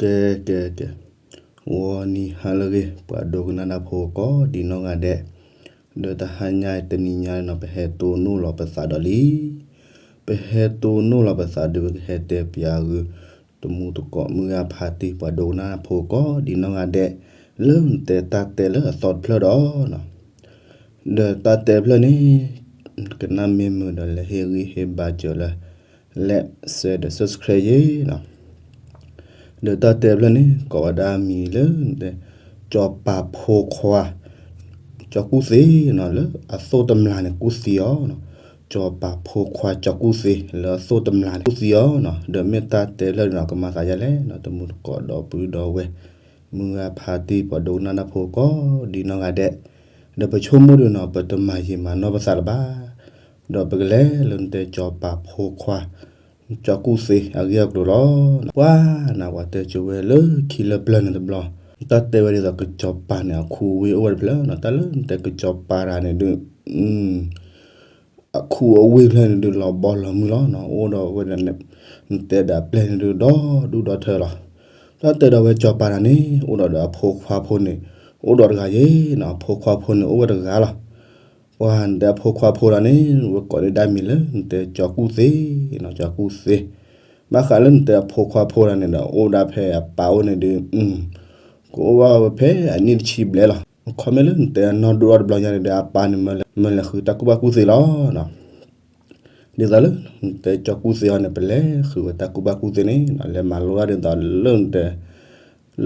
ကဲ ကဲ ကဲ, ဂီၤနံၤဟါလၢအဂ့ၤ ပှၤဒိကနၣ်တၢ်ဖိကိးဒံနီၢ်ဂၤဒဲး, ဒီးတဟါညါအံၤတနံၤညါန့ၣ်နီၤ ပဟဲတိၢ်နီၣ်လီၤပသးဒီးလံ. ပဟဲတိၢ်နီၣ်လီၤပသးဒီး ပကဟဲတဲပၠးဂုာ် တမူတကိးမုၢ်ဂၤဖါတံၢ် ပှၤဒိကနၣ်တၢ်ဖိကိးဒံနီၢ်ဂၤဒဲး, လၢနတဲတၢ်တဲလၢအသီတဖျၢၣ်ဒီး ဒီးတၢ်တဲဖျၢၣ်န့ၣ် ကနၣ်မ့ၢ်မုာ်ဒီး လဲၤဟ့ၣ်ဂံၢ်ဟ့ၣ်ဘါစၢၤလၢ like share ဒီး subscribe ယ့ၤနီၤ. ဒီးတၢ်တဲဖျၢၣ်န့ၣ် ကိးဝဲဒၣ်မံၤလၢ စီၤပၤဖိခွါ ကၠီၤကူၣ်သ့နီၤ လၢအသိၣ်တမျၢ်န့ၣ်ကူၣ်သံအီၤနီၤ. စီၤပၤဖိခွါကၠီၤကူၣ်သ့ လၢအသိၣ်တမျၢ်န့ၣ်ကူၣ်သံအီၤနီၤ. ဒီးမ့ၢ်တၢ်တဲဖျၢၣ်န့ၣ်နီၤ ကမၤသးဒ်လဲၣ်နီၤ တမူတကိးဒီပုၢ်ဒီဝဲၢ် မုၢ်ဂၤဖါတံၢ် ပှၤဒိကနၣ်တၢ်ဖိကိးဒံနီၢ်ဂၤဒဲး, ဒီးပဆိကမိၣ်ဒီးနီၤ ပတမၤယံာ်မၤနီၢ်ပသးလၢၤဘၣ်. ဒီးပကလဲၤလၢနတဲစီၤပၤဖိခွါ ကၠီၤကူၣ်သ့အဂ့ၢ်အကျိၤလီၤ. ပှၤနၤပှၤတဲကၠိဝဲလၢခံလၢပျၢၤန့ၣ်တဘျီ, တၢ်တဲဝဲဒ်သိးကစီၤပၤန့ၣ် အခူအဝ့ၢ်အိၣ်ဝဲတဖျၢၣ်နီၤ. တၢ်လၢနတဲကစီၤပၤတဂၤန့ၣ်ဒုး အခူအဝ့ၢ်တဖျၢၣ်န့ၣ်ဒုး လီၤဘီလီၤမုၢ်လီၤနီၤ. အိၣ်ဒီးဝဲဒၣ် နတဲဒီးအပျဲၢ်န့ၣ်ဒုး ဒီဒူၣ်ဒီထၢလီၤ. တၢ်တဲဒီးဝဲစီၤပၤတဂၤန့ၣ် အိၣ်ဒီးဒီးအဖိခွါဖိန့ၣ် အိၣ်ဒီးတဂၤယ့ၤနီၤ. အဖိခွါဖိန့ၣ် အိၣ်ဝဲတဂၤလီၤ. ပှၤနတဲအဖိခွါဖိတဂၤန့ၣ် ဝဲကိးန့ၢ်ဒၣ်မံၤလၢ နတဲကၠီၤကူၣ်သ့နီၤ ကၠီၤကူၣ်သ့. ဘၣ်ဃးလၢနတဲအဖိခွါဖိတဂၤန့ၣ်ဒီး အိၣ်ဒၣ်ဖဲအပၢ်အိၣ်န့ၣ်ဒုး ကအိၣ်ဘၣ်ဝဲဖဲအနံၣ်တဆံဘျဲၣ်လီၤ. ခီမ့ၢ်လၢနတဲအနီၢ်ဒိၣ်ထီၣ်တဘျီညါန့ၣ်ဒီး အပၢ်န့ၣ် မၢလဲၤဃုတၢ်ကူၣ်ဘၣ်ကူၣ်သ့လီၤ. ဒ်သိးလၢ နတဲကၠီၤကူၣ်သ့အီၤန့ၣ် ပလဲၤဃုဝဲတၢ်ကူၣ်ဘၣ်ကူၣ်သ့န့ၣ်နီၤ လဲၤမၤလိတၢ်ဒ်သိးလၢနတဲ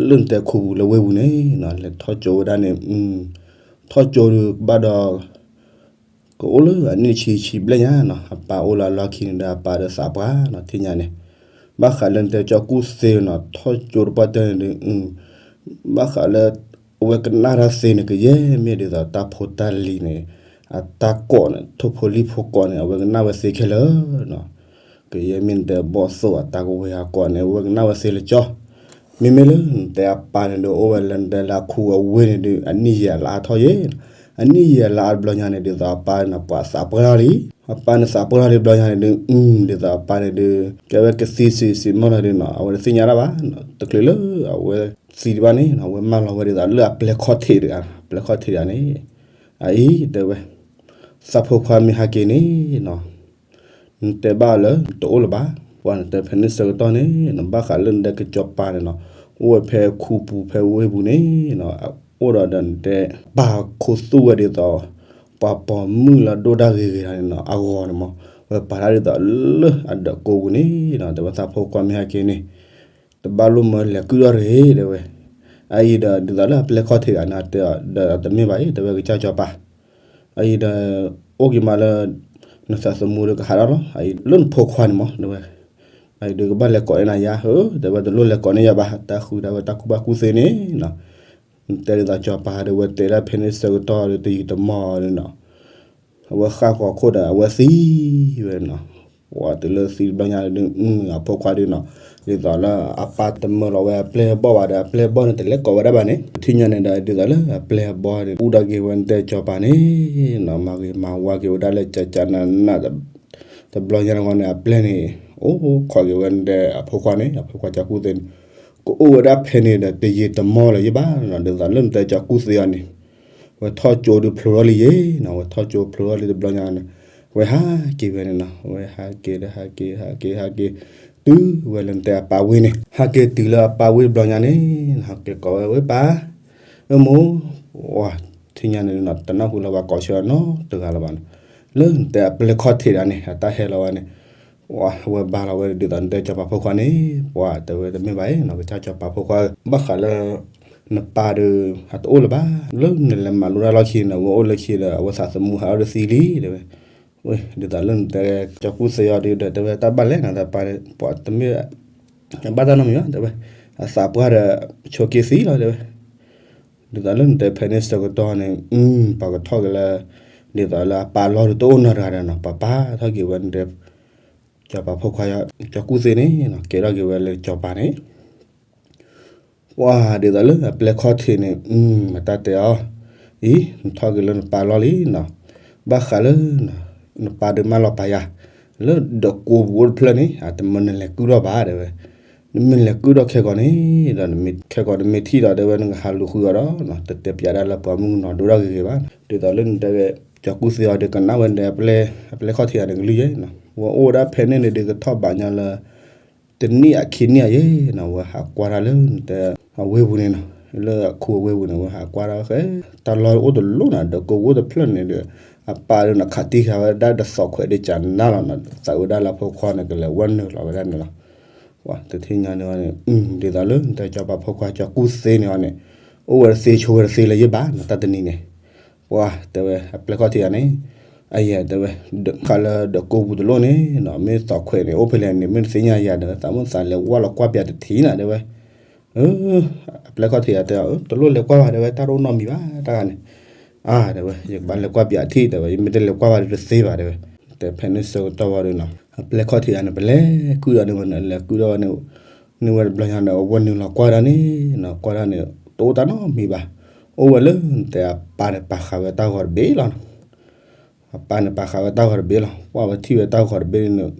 လၢနတဲခူပူၤလၢဝ့ၢ်ပူၤန့ၣ်နီၤ လဲၤထီၣ်ကၠိဝဲဒၣ်န့ၣ် ထီၣ်ကၠိဒုးကဘၣ်ဒီး ကအိၣ်လၢအနံၣ်တဆံဆံဘျဲၣ်ညါနီၤ အပၢ်အိၣ်လၢအလီၢ်ခံန့ၣ်ဒီး အပၢ်ဒီးသးပှၢ်နီၤ ထံၣ်ညါန့ၣ်. ဘၣ်ဃးလၢနတဲကၠီၤကူၣ်သ့နီၤ ထီၣ်ကၠိတပှၢ်တၢၢ်န့ၣ်ဒုး ဘၣ်ဃးလၢ အဝဲကနၣ်တၢ်သ့န့ၣ် ကယဲၢ်မ့ၢ်ဒ်သိးတၢ်ဖိတၢ်လံၤန့ၣ် အတၢ်ကိးန့ၣ် ထိၣ်ဖိလံၣ်ဖိကိးန့ၣ် အဝဲကနၣ်ဝဲသ့ခဲလၢာ်နီၤ. ကယဲၢ်မ့ၢ်နတဲဘီၣ်သိၣ်အတၢ်ကဝဲၤအကိးန့ၣ် အဝဲကနၣ်ဝဲသ့လၢကၠီ. မ့မ့ၢ်လၢနတဲအပၢ်န့ၣ်ဒုး အိၣ်ဝဲလၢနတဲလၢအခူအဝ့ၢ်န့ၣ်ဒုး အနံၣ်ယံာ်အလါအါထီၣ်ယ့ၤနီၤ. အနံၣ်ယံာ်အလါအါတဘျီညါန့ၣ် ဒ်သိးအပၢ်န့ၣ် ပှၤသးပှၢ်ထီၣ်လံ. အပၢ်န့ၣ်သးပှၢ်ထီၣ်လံတဘျီညါန့ၣ်ဒုး ဒ်သိးအပၢ်န့ၣ်ဒုး ကဲဝဲကသံစံးစံးမီၢ်လီၤဒုးနီၤ အဝဲတသ့ၣ်ညါတၢ်ဘၣ်. တချုးလၢအဝဲသံဒံးဘၣ်န့ၣ်နီၤ အဝဲမၢလီၤဝဲဒ်သိးလၢအပျဲၢ်ခီၣ်ထံးတဂၤ, အပျဲၢ်ခီၣ်ထံးတဂၤန့ၣ် အအံၤတဲဝဲ သးဖိခွါမ့ၢ်ဟဲက့ၤန့ၣ်နီၤ နတဲဘၣ်လၢနတအိၣ်လၢၤဘၣ်. ပှၤနတဲဖဲန့ၣ်ဆၢကတီၢ်န့ၣ် နဘၣ်ဃးလၢနတဲကစီၤပၤန့ၣ်နီၤ အိၣ်ဝဲဖဲခူပူၤဖဲဝ့ၢ်ပူၤန့ၣ်နီၤ အိၣ်ဒီးဒီးနတဲ ပာ်ခူသူၣ်ဝဲဒ်သိး ပှၤပိာ်မုၣ်လၢအဒိၣ်တၢ်ဂ့ၤဂ့ၤတဂၤန့ၣ်နီၤ အဂီၤန့ၣ်မး ဝဲပာ်တၢ်ဒ်သိးလၢအဒၢးကိးပူၤန့ၣ်နီၤ တဲဝဲသးဖိခွါမ့ၢ်ဟဲက့ၤန့ၣ် တဘၣ်လိၣ်မၢလဲၤကုၢ်ထီၣ်တဂ့ၤတဲဝဲ. အအံၤဒီးဒ်သိးလၢအပျဲၢ်ခီၣ်ထံးတဂၤန့ၣ် တဲဒီးတမ့ၢ်ဘၣ်အံၤ တဲဝဲကစၢ်စီၤပၤ အအံၤဒီး အိၣ်က့ၤမးလၢ နသးသမူဒီးကဟးထီၣ်လီၤ အအံၤလၢနဖိခွါန့ၣ်မး တဲဝဲ. အအံၤဒီးကဘၣ်လဲၤကိးန့ၢ်နၤယါဧၢ တဲဝဲတလိၣ်လဲၤကိးန့ၢ်ယၤဘၣ် တၢ်ဃုဒၣ်ဝဲတၢ်ကူၣ်ဘၣ်ကူၣ်သ့န့ၣ်နီၤ နတဲဒ်သိးစီၤပၤဒီး ဝဲတဲဒၣ်ဖဲန့ၣ်ဆၢကတီၢ်ဒီးတယံာ်တမီၢ်ဒီးနီၤ အဝဲဃၣ်ကီၤခိၣ်ဒီး အဝဲသံဝဲနီၤ. ပှၤတုၤလၢသံတဘျီညါဒုး အဖိခွါဒုးနီၤ ဒ်သိးလၢအပၢ်တမၢလီၤဝဲအပျဲၢ်အဘီၣ်ဘၣ်ဒီး အပျဲၢ်အဘီၣ်န့ၣ် တလဲၤကိးဝဲဒၣ်ဘၣ်န့ၣ် ထံၣ်ညါန့ၣ်ဒီး ဒ်သိးလၢအပျဲၢ်အဘီၣ်န့ၣ် ကူၣ်ထီၣ်က့ၤဝဲနတဲစီၤပၤန့ၣ်နီၤ မၤဂ့ၤမၤဝါက့ၤဝဲဒၣ်လၢကကနန တဘျီညါန့ၣ်ဝဲန့ၣ် အပျဲၢ်န့ၣ် အိၣ်ခိးက့ၤဝဲနတဲအဖိခွါန့ၣ် အဖိခွါကၠီၤကူၣ်သ့န့ၣ် ကအိၣ်ဝဲဒၣ်ဖဲန့ၣ်ဒီး တယံာ်တမီၢ်လၢၤယဘၣ်နီၤ ဒ်သိးလၢနတဲကၠီၤကူၣ်သ့အီၤန့ၣ် ဝဲထီၣ်ကၠိဒုးဖျိးထီၣ်လံယ့ၤနီၤ ဝဲထီၣ်ကၠိဖျိးထီၣ်လံတဘျီညါန့ၣ် ဝဲဟးက့ၤဝဲန့ၣ်နီၤ ဝဲဟးက့ၤလၢဟးက့ၤ ဟးက့ၤ ဟးက့ၤ တုၤဝဲလၢနတဲအပၢ်ဝ့ၢ်န့ၣ် ဟးက့ၤတုၤလၢအပၢ်ဝ့ၢ်တဘျီညါန့ၣ် ဟးက့ၤကိးဝဲဝဲပၢ် အမိၢ် ဝဲ ထံၣ်ညါန့ၣ်နီၤ တနၢ်ဟူလၢၤဘၣ်ကိးဆၢအီၤနီတဂၤလၢၤဘၣ်နီၤ လၢနတဲအပျဲၢ်ခီၣ်ထံးတဂၤန့ၣ် အတၢ်ဟဲလီၤဝဲန့ၣ် ဝဲဘါလီၤဝဲဒ်သိးနတဲစီၤပၤဖိခွါန့ၣ် ပှၤတဲဝဲတမ့ၢ်ဘၣ်အံၤနီၤ ကစၢ်စီၤပၤဖိခွါဧၢ ဘၣ်ဃးလၢ နပၢ်ဒီး အတအိၣ်လၢၤဘၣ် လၢနလဲၤမၤလိတၢ်လီၢ်ခံန့ၣ် အဝဲအိၣ်လၢခံဒီး အဝဲသးသမူဟးထီၣ်တသံလံ တဲဝဲ ဝဲ ဒ်သိးလၢနတဲကၠီၤကူၣ်သ့အီၤဒုးဒီး တဲဝဲတၢ်ဘၣ်လဲၣ်နီၤ တၢ်ပၢ်န့ၣ် ပှၤတမ့ၢ် ဘၣ်တၢ်နီတမံၤဘၣ် တဲဝဲ အသးပှၢ်ဒီး ဆိးက့သံလီၤ တဲဝဲ ဒ်သိးလၢနတဲဖဲန့ၣ်ဆၢကတီၢ်န့ၣ် ပှၤကထီၣ်က့ၤလၢ ဒ်သိးလၢအပၢ်လီၢ်ဒုးတအိၣ်နီတဂၤဒီးနီၤ ပှၤပာ်ထီၣ်က့ၤဝဲနတဲ စီၤပၤဖိခွါ ကၠီၤကူၣ်သ့န့ၣ်နီၤ ကဲထီၣ်က့ၤဝဲလၢစီၤပၤန့ၣ် ပှၤဒ်သိးလၢအပျဲၢ်ခီၣ်ထံးန့ၣ် မတၢ်တဲအီၤ အံၤ နထီၣ်က့ၤလၢနပၢ်လီၢ်လံနီၤ ဘၣ်ဃးလၢ နပၢ်ဒုးမၢလီၤပာ်ယၤ လၢဒၢးကိးပူၤအိၣ်တဖျၢၣ်န့ၣ် အတမၢနလဲၤကုၢ်ထီၣ်ဘၣ် တဲဝဲ နမ့ၢ်လဲၤကုၣ်ထီၣ်ခဲကိာ်န့ၣ်ဒီး နမ့ၢ်ခဲကိာ်နမ့ၢ်ထံၣ်ဒီး တဲဝဲနကဟးလူၤဃုအီၤဒီး တတဲပၠးဒၣ်လၢပှၤမုၣ်ကနီၤဒိၣ်ဒၣ်ဂ့ၤဂ့ၤဘၣ်. ဒ်သိးလၢနတဲဝဲ ကၠီၤကူၣ်သ့အီၤဒီး ကနၣ်ဝဲဒီး အပျဲၢ်ခီၣ်ထံးဂၤန့ၣ်ကလုၢ်ယဲနီၤ. ဝဲအိၣ်ဝဲဒၣ်ဖဲန့ၣ်န့ၣ်ဒီး ကထီၣ်ဘးညါလၢ တနံၣ်အခံနံၣ်အံၤနီၤ, ဝဲဟးကွၢ်တၢ်လၢနတဲ အဝ့ၢ်ပူၤန့ၣ်နီၤ, လၢအခူအဝ့ၢ်ပူၤန့ၣ် ဝဲဟးကွၢ်တၢ်ဃဲ တၢ်လီၢ်အိၣ်တလိၣ်နီၤ, ဒီးကဝိၣ်တဖျၢၣ်န့ၣ်ဒီး အပၢ်ဒီးနီၤ ခးတံၢ်ဃာ်ဝဲဒၣ်ဒီးသီၣ်ခွဲးဒီးကနၣ်လီၤနီၤ, သးဝဲဒၣ်လၢအဖိခွါန့ၣ် ကလဲၤဝဲနုာ်လီၤဝဲဒၣ်န့ၣ်လီၤ. ပှၤတထံၣ်ညါန့ၣ်ဝဲန့ၣ် ဒ်သိးလၢနတဲကၠီၤပၤဖိခွါကၠီၤကူၣ်သ့န့ၣ်ဝဲန့ၣ် အိၣ်ဝဲတသ့ဆိးဝဲတသ့လၢၤယဲၢ်ဘၣ်နီၤ, တၢ်တနံၤန့ၣ် ပှၤတဲဝဲအပျဲၢ်ခီၣ်ထံးဂၤန့ၣ် အယဲၢ်တဲဝဲ ခးလၢဒီးကိးပူၤတလိၣ်န့ၣ်နီၤ, မ့ၢ်သီၣ်ခွဲးန့ၣ် အိၣ်ဖဲလဲၣ်န့ၣ် မ့ၢ်တသ့ၣ်ညါယၤဒီး သးမုၣ်သးလဲၤဝဲလီၤကွၢ်ပၠးတထံၣ်နီၤ တဲဝဲ. အပျဲၢ်ခီၣ်ထံးဂၤတဲအီၤ တလိၣ်လဲၤကွၢ်ဘၣ် တဲဝဲ တၢ်တအိၣ်နီတမံၤဘၣ် တၢ်ဂၤန့ၣ်. အါ တဲဝဲ ယကဘၣ်လဲၤကွၢ်ပၠးထံၣ် တဲဝဲ ယမ့ၢ်တလဲၤကွၢ်ဘၣ်ဒီးတသ့ဘၣ် တဲဝဲ. တဲဖဲန့ၣ်ဆၢကတီၢ်ဝံၤဒီးနီၤ အပျဲၢ်ခီၣ်ထံးဂၤန့ၣ် ပလဲၤကုၣ်ဒီးန့ၣ်ဝဲန့ၣ် လဲၤကုၣ်ဒီးဝဲန့ၣ် န့ၢ်ဝဲတဘျီညါန့ၣ် အဝဲနုာ်လီၤကွၢ်ဒၣ်န့ၣ်နီၤ, ကွၢ်ဒၣ်န့ၣ် တအိၣ်တၢ်နီတမံၤဘၣ်. အိၣ်ဝဲလၢနတဲအပၢ်န့ၣ် ပာ်ဃာ်ဝဲတၢ်ဂီၤတဘ့ၣ်လီၤနီၤ. အပၢ်န့ၣ်ပာ်ဃာ်ဝဲတၢ်ဂီၤတဘ့ၣ်လီၤ. ပှၤဝဲထံၣ်ဝဲတၢ်ဂီၤတဘ့ၣ်န့ၣ်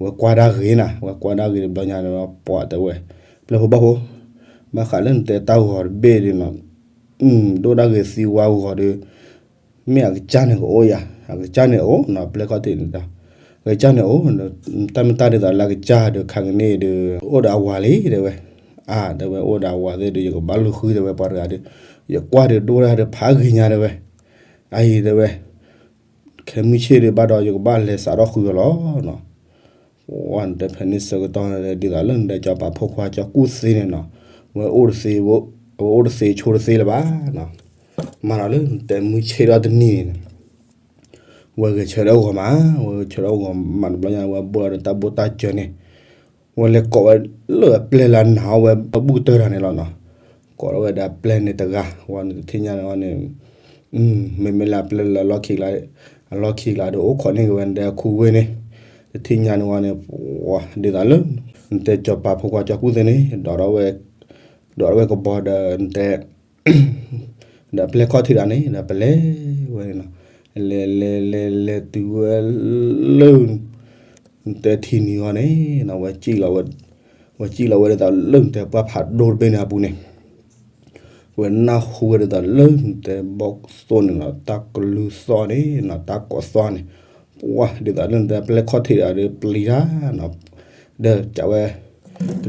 ဝဲကွၢ်ဒၣ်ဂ့ၤနီၤ, ဝဲကွၢ်ဒၣ်ဂ့ၤတဘျီညါန့ၣ် ပှၤတဲဝဲ ပျဲၢ်ဖိဘီၣ်ဖိ ဘၣ်ဃးလၢနတဲတၢ်ဂီၤတဘ့ၣ်ဒီးနီၤ, ဒိၣ်ဒၣ်ဂ့ၤသံဝါဂီၤဒီး မ့ၢ်အကစၢ်န့ၣ်ကအိၣ်ယၤ, အကစၢ်န့ၣ်အိၣ်နီၤ, ပျဲၢ်ခီၣ်ထံးန့ၣ် အကစၢ်န့ၣ်အိၣ်, တၢ်မ့ၢ်တၢ်ဒ်သိးလၢအကစၢ်ဒီးခါကန့ၣ်ဒီး အိၣ်ဒီးအဝၤလံ တဲဝဲ. အါ တဲဝဲ အိၣ်ဒီးအဝၤသ့ၣ်ဒီး ယကဘၣ်လူၤဃု တဲဝဲ ပှၤတဂၤဒီး ယကွၢ်ဒီးဒိၣ်ဒၣ်ဒီးဖးဂ့ၤညါ တဲဝဲ. အအံၤ တဲဝဲ ခဲမုၢ်ဆ့ၣ်ဒီးဘၣ်ဒီး ယကဘၣ်လဲၤစးထီၣ်ဃုအီၤလီၤနီၤ. ပှၤနတဲဖဲန့ၣ်ဆၢကတီၢ်န့ၣ် ဒ်သိးလၢနတဲကၠီၤပၤဖိခွါကၠီၤကူၣ်သ့န့ၣ်နီၤ, ဝဲအိၣ်တသ့ ဝဲအိၣ်တသ့ဆိတသ့လၢၤဘၣ်နီၤ. မၤဒီးလၢနတဲမုၢ်ဆ့ၣ်ထီၣ်တနံၤန့ၣ် ဝဲဂဲၤဆၢထၢၣ်ဂီၤမး, ဝဲဂဲၤဆၢထၢၣ်ဂီၤမးတဘျီညါ ဝဲဘိၣ်ဒီးတၢ်ဘိၣ်တၢ်စၢၤန့ၣ် ဝဲလဲၤကိးဝဲလၢအပျဲၢ်လၢအနာ်အီၤဝဲအဘူၣ်ကတၢၢ်တဂၤန့ၣ်လီၤနီၤ.ကိးထီၣ်ဝဲဒီးအပျဲၢ်န့ၣ်တဂၤ, ဝဲန့ၣ်တထံၣ်ညါန့ၣ်ဝဲန့ၣ် မ့မ့ၢ်လၢအပျဲၢ်လၢအလီၢ်ခံကျါ, အလီၢ်ခံကျါဒီးအိၣ်ခိးန့ၢ်က့ၤဝဲနတဲအခူဝ့ၢ်န့ၣ်, တထံၣ်ညါန့ၣ်ဝဲန့ၣ် ပှၤဒ်သိးလၢ နတဲကၠီၤပၤဖိခွါကၠီၤကူၣ်သ့န့ၣ် ဒိးထီၣ်ဝဲ, ဒိးထီၣ်ဝဲကဘီဒီးနတဲ ဒီးအပျဲၢ်ခီၣ်ထံးတဂၤန့ၣ် ဒီးပလဲၤဝဲန့ၣ်နီၤ, လဲၤလဲၤလဲၤလဲၤတုၤဝဲလၢ နတဲထံနံၤအဂီၢ်န့ၣ်နီၤ, ဝဲစံၣ်လီၤဝဲ, ဝဲစံၣ်လီၤဝဲဒ်သိးလၢနတဲပှၢ်ဖးဒိၣ်တဘ့ၣ်န့ၣ်အပူၤန့ၣ် ဝဲနၢ်ဟူဝဲဒ်သိးလၢနတဲဘီၣ်သိၣ်န့ၣ်နီၤ တၢ်ကလုၢ်သီၣ်န့ၣ်နီၤ တၢ်ကိးသီၣ်န့ၣ်, ပှၤဒ်သိးလၢနတဲပျဲၢ်ခီၣ်ထံးတဂၤဒီးပျံၤတၢ်နီၤ, ဒီးကးဝဲ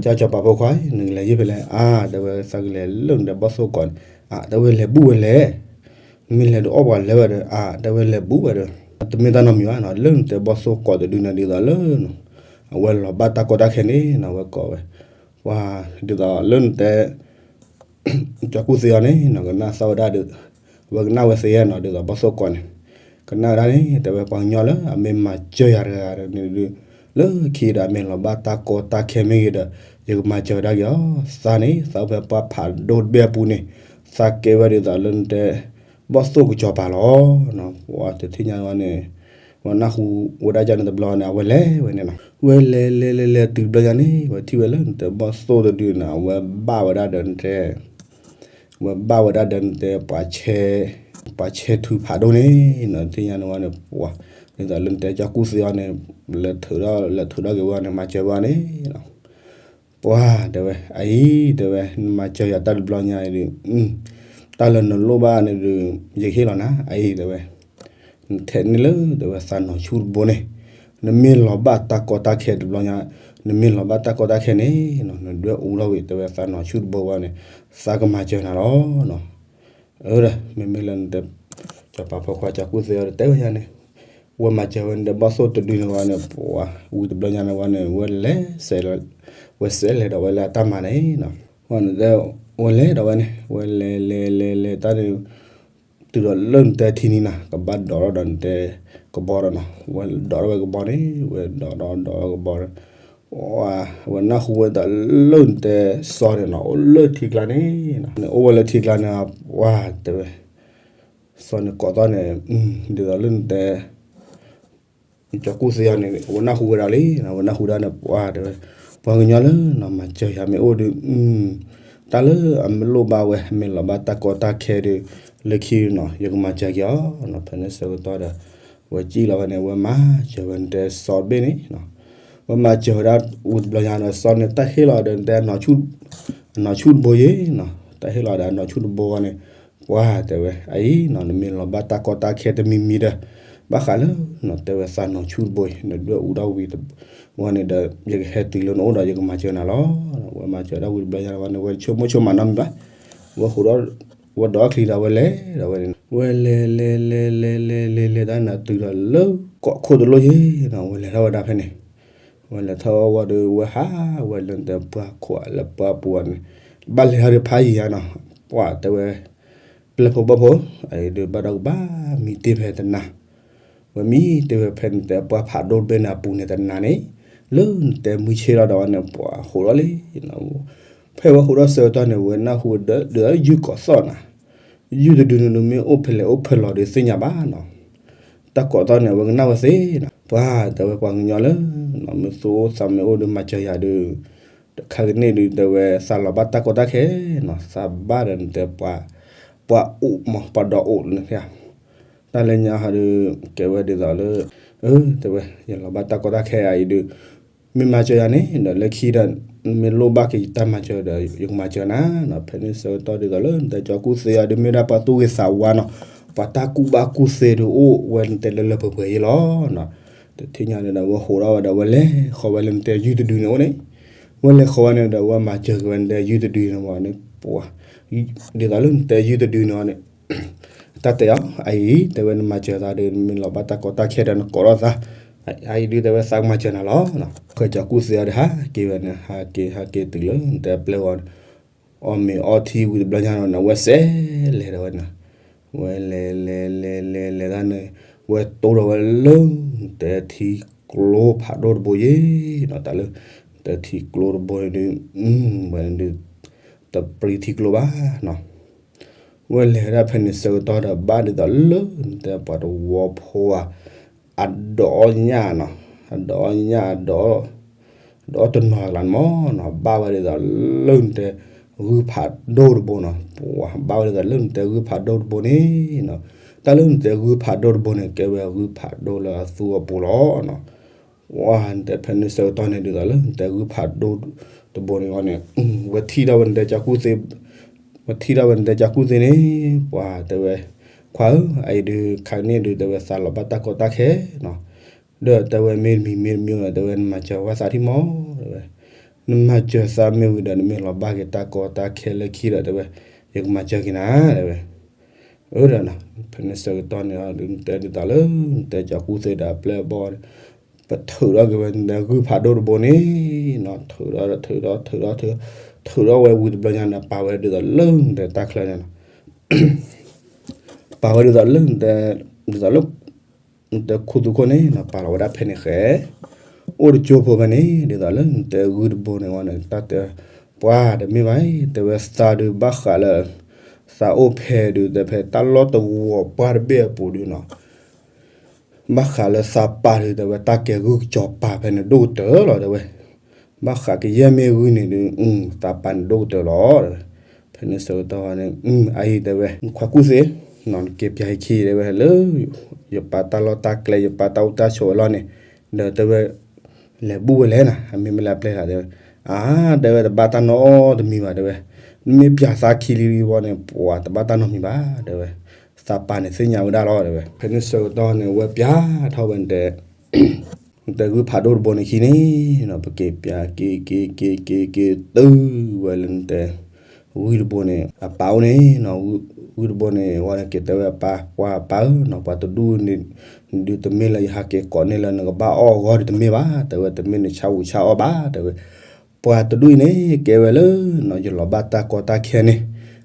ကစၢ်ကၠီၤပၤဖိခွါ နကလဲၤယံၤဖဲလဲၣ်, အါ တဲဝဲ သးကလဲၤလၢနတဲဘီၣ်သိၣ်ကိးန့ၣ်, အါ တဲဝဲလဲၤဘူၣ်ဝဲလဲၣ်, မ့ၢ်လဲၤဒီးအီၣ်ပှၤလဲၤဝဲဒီး အါ တဲဝဲလဲၤဘူၣ်ဝဲဒီး တမ့ၢ်တၢ်နီတမံၤဘၣ်နီၤ, လၢနတဲဘီၣ်သိၣ်ကိးတဒုန့ၣ်ဒ်သိးလၢ အဝဲလီၤဘၣ်တၢ်ကီတၢ်ခဲန့ၣ်နီၤ, ဝဲကိးဝဲ, ပှၤဒ်သိးလၢနတဲ ကၠီၤကူၣ်သ့အီၤန့ၣ်နီၤ ကနၣ်သီၣ်ဝဲဒၣ်ဒီး အဝဲကနၣ်ဝဲသ့နီၤ ဒ်သိးဘီၣ်သိၣ်ကိးန့ၣ်, ကနၣ်ဝဲဒၣ်န့ၣ် တဲဝဲပှၤကညီလၢအမ့ၢ်မၤစၢၤယၤတဂၤန့ၣ်ဒီး လၢခံဒီးအမ့ၢ်လီၤဘၣ်တၢ်ကီတၢ်ခဲမ့ၢ်ဂ့ၤဒီး ယကမၤစၢၤဝဲဒၣ်က့ၤအီၤ, သးန့ၣ် သးအိၣ်ဖဲပှၢ်ဖးဒိၣ်တဘ့ၣ်အပူၤန့ၣ်, သးကဲဝဲဒ်သိးလၢနတဲ ဘီၣ်သိၣ်ကစီၤပၤလီၤ. ပှၤတထံၣ်ညါဝဲန့ၣ် ဝဲနၢ်ဟူဝဲဒၣ်ကန့ၣ်တဘျီန့ၣ် အဝဲလဲၤဝဲန့ၣ်နီၤ, ဝဲလဲၤလဲၤလဲၤလဲၤတုၤတဘျီညါန့ၣ် ဝဲထံၣ်ဝဲလၢနတဲဘီၣ်သိၣ်တဒုန့ၣ် အဝဲဘၣ်ဝဲဒၣ်ဒီးနတဲ ဝဲဘၣ်ဝဲဒၣ်ဒီးနတဲ ပှၤဆဲထူဖးဒိၣ်န့ၣ်နီၤ, တထံၣ်ညါန့ၣ်ဝဲန့ၣ် ပှၤ ဒ်သိးလၢနတဲကၠီၤကူၣ်သ့အီၤန့ၣ် လဲၤထုးထီၣ် လဲၤထုးထီၣ်က့ၤဝဲန့ၣ် မၤစၢၤဝဲန့ၣ်နီၤ, ပှၤတဲဝဲ အအံၤ တဲဝဲ နမၤစၢၤယၤတၢ်တဘျီညါအံၤဒီး တၢ်လၢနလိၣ်ဘၣ်န့ၣ်ဒီး ယကဟ့ၣ်လီၤနၤ အအံၤ တဲဝဲ နထဲးန့ၢ်လၢ တဲဝဲ သးနီၤဆူၣ်တဘိန့ၣ်, နမ့ၢ်လီၤဘၣ်တၢ်ကီတၢ်ခဲတဘျီညါ, နမ့ၢ်လီၤဘၣ်တၢ်ကီတၢ်ခဲန့ၣ်နီၤ နဒွဲၣ်အူထီၣ်ဝံၤ တဲဝဲ သးနီၤဆူၣ်တဘိဝဲန့ၣ် သးကမၤစၢၤနၤလီၤနီၤ. အၢ မ့မ့ၢ်လၢနတဲ စီၤပၤဖိခွါကၠီၤကူၣ်သ့အီၤဒီးတဲဝဲယၤန့ၣ်, ဝဲမၤစၢၤဝဲန့ၣ်ဒီးဘီၣ်သိၣ်တဒုန့ၣ်ဝဲန့ၣ် ပှၤဝံၤတဘျီညါန့ၣ်ဝဲန့ၣ် ဝဲလဲၤ ဝဲစဲးလဲၤဒီးဝဲလၢအတၢ်မၤန့ၣ်နီၤ, ဝဲန့ၣ်တဲ ဝဲလဲၤဒီးဝဲန့ၣ် ဝဲလဲၤလဲၤလဲၤလဲၤတၢ်န့ၣ် တုၤဒီးလၢနတဲထံနံၤနီၤ ကဘၣ်ဒိးထီၣ်ဒီးနတဲကဘီဒီးနီၤ, ဝဲဒိးထီၣ်ဝဲကဘီန့ၣ် ဝဲဒိးဒိးဒိးဝဲကဘီဒီး ဝဲနၢ်ဟူဝဲဒၣ်လၢနတဲစီၤန့ၣ်နီၤ အိၣ်လၢထံကျါန့ၣ်နီၤ, နအိၣ်ဝဲလၢထံကျါန့ၣ် ပှၤတဲဝဲ စီၤန့ၣ်ကိးသီၣ်န့ၣ် ဒ်သိးလၢနတဲ ကၠီၤကူၣ်သ့အီၤန့ၣ် ဝဲနၢ်ဟူဝဲဒၣ်လံနီၤ, ဝဲနၢ်ဟူဒၣ်န့ၣ် ပှၤတဲဝဲ ပှၤကညီလၢနီၤ မၤစၢၤယၤမ့ၢ်အိၣ်ဒီး တၢ်လၢအမ့ၢ်လိၣ်ဘၣ်ဝဲ မ့ၢ်လီၤဘၣ်တၢ်ကီတၢ်ခဲဒီး လၢခံနီၤ ယကမၤစၢၤက့ၤအီၤနီၤ, ဖဲန့ၣ်ဆၢကတီၢ်ဒီး ဝဲစံၣ်လီၤဝဲန့ၣ် ဝဲမၤစၢၤဝဲနတဲစီၤတဘ့ၣ်န့ၣ်နီၤ, ဝဲမၤစၢၤဝဲဒၣ်ဝံၤတဘျီညါဒီး စီၤန့ၣ် တၢ်ဟ့ၣ်လီၤဒီးတဲ အနီၢ်ဆူၣ်တဘိယ့နီၤ, တၢ်ဟ့ၣ်လီၤဒီးအနီၢ်ဆူၣ်တဘိဂီၢ်န့ၣ်, ပှၤတဲဝဲ အအံၤနီၤ နမ့ၢ်လီၤဘၣ်တၢ်ကီတၢ်ခဲတမံၤမံၤဒီး ဘၣ်ဃးလၢနီၤ တဲဝဲသးနီၢ်ဆူၣ်တဘိအံၤ နဒွဲၣ်အူဒၣ်ဝံၤတဘိန့ၣ်ဒီး ယကဟဲတုၤလၢနအိၣ်ဒီး ယကမၤစၢၤနၤလီၤ. ဝဲမၤစၢၤဒၣ်ဝံၤတဘျီညါဒီး ဝဲန့ၣ်ဝဲဆိကမိၣ်ဆိကမးနီတမံၤဘၣ်, ဝဲဃိးဒီး ဝဲဒီးချံဒီးဝဲလဲၤဒီးဝဲန့ၣ် ဝဲလဲၤလဲၤလဲၤလဲၤလဲၤလဲၤလဲၤတၢ်န့ၣ်တုၤဒီးလၢ ကီၢ်ခိၣ်တလိၣ်ယ့နီၤ, ဝဲလဲၤထီၣ်ဝဲဒၣ်ဖဲန့ၣ်, ဝဲလဲၤထီၣ်ဝဲဒီး ဝဲဟးဝဲလၢနတဲပှၢ်ခိၣ်လၢပှၢ်ပူၤန့ၣ်, ဘၣ်လဲၤထီၣ်ဒီးဖးယံၤဧါနီၤ, ပှၤတဲဝဲ ပျဲၢ်ဖိဘီၣ်ဖိ အအံၤဒုးဘၣ်ဒီးကဘၣ်မံတ့ၢ်ဖဲတနၤ, ဝဲမံတ့ၢ်ဝဲဖဲနတဲပှၢ်ဖးဒိၣ်တဘ့ၣ်န့ၣ်အပူၤန့ၣ်တနၤန့ၣ်, လၢနတဲမုၢ်ဆ့ၣ်လီၤဒီးဝဲန့ၣ် ပှၤဟိးထီၣ်လံ ဖဲဝဲဟိးထီၣ်ဆၢကတီၢ်န့ၣ် ဝဲနၢ်ဟူဝဲဒၣ်ဒုးယုၢ်ကိးသီၣ်နၤ, ယုၢ်တဒုန့ၣ်ဒုးမ့ၢ်အိၣ်ဖဲလဲၣ်အိၣ်ဖဲလဲၣ်ဒီးသ့ၣ်ညါဘၣ်နီၤ, တၢ်ကိးသီၣ်န့ၣ် အဝဲကနၣ်ဝဲသ့နီၤ, ပှၤတဲဝဲပှၤကညီလၢ မ့ၢ်သူၣ်အိၣ်သးမ့ၢ်အိၣ်ဒီးမၤစၢၤယၤဒီး တခါကန့ၣ်ဒုးတဲဝဲသးလီၤဘၣ်တၢ်ကီတၢ်ခဲနီၤ, သးဘၣ်ဒီးနတဲပှၤ ပှၤအိၣ်မး ပှၤဒီးအိၣ်န့ၣ် တၢ်လၢညါဟီဒီး ကဲဝဲဒ်သိးလၢ တဲဝဲ ယလီၤဘၣ်တၢ်ကီတၢ်ခဲအံၤဒုး မ့ၢ်မၤစၢၤယၤန့ၣ်ဒီး လၢခံဒီး မ့ၢ်လိၣ်ဘၣ်က့ၤယတၢ်မၤစၢၤဒီး ယကမၤစၢၤနၤနီၤ, ဖဲန့ၣ်ဆၢကတီၢ်ဒ်သိးလၢ နတဲကၠီကူၣ်သ့အီၤဒုး မ့ၢ်ဒၣ်ပှၤသူၣ်ဂ့ၤသးဝါနီၤ, ပှၤတၢ်ကူၣ်ဘၣ်ကူၣ်သ့ဒုးအိၣ်ဝဲနတဲလၢလၢပှဲၤပှဲၤယ့လီၤနီၤ, တထံၣ်ညါန့ၣ်ဒီး ဝဲဟိးထီၣ်ဝဲဒီး ဝဲလဲၤဃီၤဝဲလၢနတဲယုၢ်တဒုန့ၣ်အိၣ်န့ၣ်, ဝဲလဲၤဃီၤဝဲန့ၣ်ဒီး ဝဲမၤစၢၤက့ၤဝဲနတဲယုၢ်တဒုန့ၣ်မ့ၢ်န့ၣ် ပှၤ ဒ်သိးလၢနတဲယုၢ်တဒုန့ၣ်အီၤန့ၣ် တၢ်တဲအီၤ အအံၤ တဲဝဲနမၤစၢၤသးဒီး နမ့ၢ်လီၤဘၣ်တၢ်ကီတၢ်ခဲဒီးနကိးထီၣ်သး, အအံၤဒုးတဲဝဲသးကမၤစၢၤနၤလီၤ. ဃဲကၠီကူၣ်သ့အီၤဒီး ဟးက့ၤဝဲန့ၣ် ဟးက့ၤ ဟးက့ၤတုၤလၢနတဲပျဲၢ်ဂီၤန့ၣ် အီၣ်မ့ၤအီထံဝံၤတဘျီညါဒီးန့ၣ် ဝဲစဲးလဲၤဒီးဝဲန့ၣ်, ဝဲလဲၤလဲၤလဲၤလဲၤလဲၤတၢ်န့ၣ် ဝဲတိၢ်ဒီးဝဲလၢနတဲထံကျိဖးဒိၣ်တဘိယ့နီၤ, တၢ်လၢ နတဲထံကျိတဘိန့ၣ်ဒုး ဝဲန့ၣ်ဒုး တပြံထံကျိဘၣ်နီၤ ဝဲလဲၤဝဲဒၣ်ဖဲန့ၣ်ဆၢကတီၢ်ဒီး ဘၣ်ဒ်သိးလၢနတဲပှၤတဝီဖိဧါ, အဒိးအီၣ်ညၣ်နီၤ, အဒိးအီၣ်ညၣ် အဒိးအီၣ်တနီၤကျါန့ၣ်မ့ၢ်နီၤ, ဘၣ်ဝဲဒ်သိးလၢနတဲ ဂုၢ်ဖးဒိၣ်တဘိနီၤ, ပှၤဘၣ်ဝဲဒ်သိးလၢနတဲဂုၢ်ဖးဒိၣ်တဘိန့ၣ်နီၤ, တၢ်လၢနတဲဂုၢ်ဖးဒိၣ်တဘိန့ၣ် ကဲဝဲဂုၢ်ဖးဒိၣ်လၢအသူအပူၤလီၤနီၤ ပှၤနတဲဖဲန့ၣ်ဆၢကတီၢ်န့ၣ် ဒ်သိးလၢနတဲဂုၢ်ဖးဒိၣ်တဘိန့ၣ်အီၤန့ၣ်, ဝဲထံၣ်ထီၣ်ဝဲနတဲကၠီကူၣ်သ့, ဝဲထံၣ်ထီၣ်ဝဲနတဲကၠီကူၣ်သ့န့ၣ်, ပှၤတဲဝဲ, ခွါဧၢ, အအံၤဒုး ခါန့ၣ်ဒုး တဲဝဲသးလီၤဘၣ်တၢ်ကီတၢ်ခဲနီၤ, ဒီးတဲဝဲမ့ၢ်တမံၤမ့ၢ်တမံၤဒီး တဲဝဲနမၤစၢၤဝဲသးထံၣ်မး, တဲဝဲ, နမၤစၢၤသးမ့ၢ်ဝံၤဒီး နမ့ၢ်လီၤဘၣ်က့ၤတၢ်ကီတၢ်ခဲလၢခံဒီး တဲဝဲ, ယကမၤစၢၤက့ၤနၤ တဲဝဲ အၢဒီး ဖဲန့ၣ်ဆၢကတီၢ်န့ၣ် တဲဒ်သိးလၢ နတဲကၠီကူၣ်သ့ဒီးအပျဲၢ်အဘီၣ်ဒီး ပထုးထီၣ်က့ၤဝဲနတဲဂုၢ်ဖးဒိၣ်တဘိန့ၣ်နီၤ, ထုးထီၣ်ဒီးထုးထီၣ် ထုးထီၣ် ထုးထီၣ်ဝဲဝံၤတဘျီညါန့ၣ် ပာ်ဝဲဒ်သိးလၢနတဲတၢ်ချၢန့ၣ်နီၤ, ပာ်ဝဲဒ်သိးလၢနတဲ ဒ်သိးလၢ နတဲခူသူၣ်ခိၣ်န့ၣ်နီၤ ပာ်လီၤဝဲဒၣ်ဖဲန့ၣ်ဃဲ အိၣ်တကၠိဖိဖဲန့ၣ် ဒ်သိးလၢနတဲဂုၢ်တဘိန့ၣ်ဝဲန့ၣ် တၢ်တဲ ပှၤတမ့ၢ်ဘၣ်အံၤ တဲဝဲသးဒုးဘၣ်ဃးလၢ သးအိၣ်ဖဲဒုး တဲဖဲတၢ်လီၢ်တဝီၤပှၢ်တဘ့ၣ်အပူၤဒုးနီၤ ဘၣ်ဃးလၢသးပာ်ဒုး တဲဝဲတၢ်ကဲဂုၢ်ကစီၤပၤဖဲန့ၣ်ဒိၣ်ကတၢၢ်လီၤ တဲဝဲ, ဘၣ်ဃးကယဲၢ်မ့ၢ်ဂုၢ်န့ၣ်ဒုး သးပာ်န့ၣ်ဒိၣ်ကတၢၢ်လီၤ တဲဝဲ, ဖဲန့ၣ်ဆၢကတီၢ်န့ၣ် အအံၤတဲဝဲ နခွါကူၣ်သ့ နီၤ နက့ၤပၠးဟံၣ်ခံ တဲဝဲ လၢ ယပာ်တၢ်လီၢ်တၢ်ကျဲ ယပာ်တၢ်အိၣ်တၢ်ဆိးဝဲလီၤန့ၣ်, ဒီးတဲဝဲ လဲၤဘူၣ်ဝဲလဲၣ်နၤ အမ့ၢ်မ့ၢ်လၢအပျဲၢ်လီၤ တဲဝဲ, အါ တဲဝဲ တဘၣ်တၢ်နီတမံၤဘၣ် တဲဝဲ, နမ့ၢ်ပၠးသးခံလံဝံၤန့ၣ် ပှၤတဘၣ်တၢ်နီတမံၤဘၣ် တဲဝဲ, သးပာ်န့ၣ်သ့ၣ်ညါဝဲဒၣ်လီၤ တဲဝဲ, ဖဲန့ၣ်ဆၢကတီၢ်န့ၣ် ဝဲပၠးထီၣ်ဝဲနတဲ နတဲဂုၢ်ဖးဒိၣ်တဘိန့ၣ်ခံန့ၣ်နီၤ ပက့ၤပၠးက့ၤက့ၤက့ၤက့ၤက့ၤတုၤဝဲလၢနတဲ ဂုၢ်တဘိန့ၣ် အပၢ်အိၣ်န့ၣ်နီၤ ဂုၢ်တဘိန့ၣ် ဝဲန့ၣ်က့ၤတဲဝဲအပၢ် ပှၤအပၢ်ဧၢနီၤ ပှၤတဒူၣ်န့ၣ် ဒုးတမ့ၢ်လၢယဟးက့ၤကိးန့ၢ်လၢနကဘၣ်အီၣ်အဂီၢ်ဒုးတမ့ၢ်ဘၣ် တဲဝဲ တမ့ၢ်နဆါဝူဆါအီၣ်ဘၣ် တဲဝဲ ပှၤတဒူၣ်အံၤန့ၣ် ကဲဝဲလၢ ယလီၤဘၣ်တၢ်ကီတၢ်ခဲန့ၣ်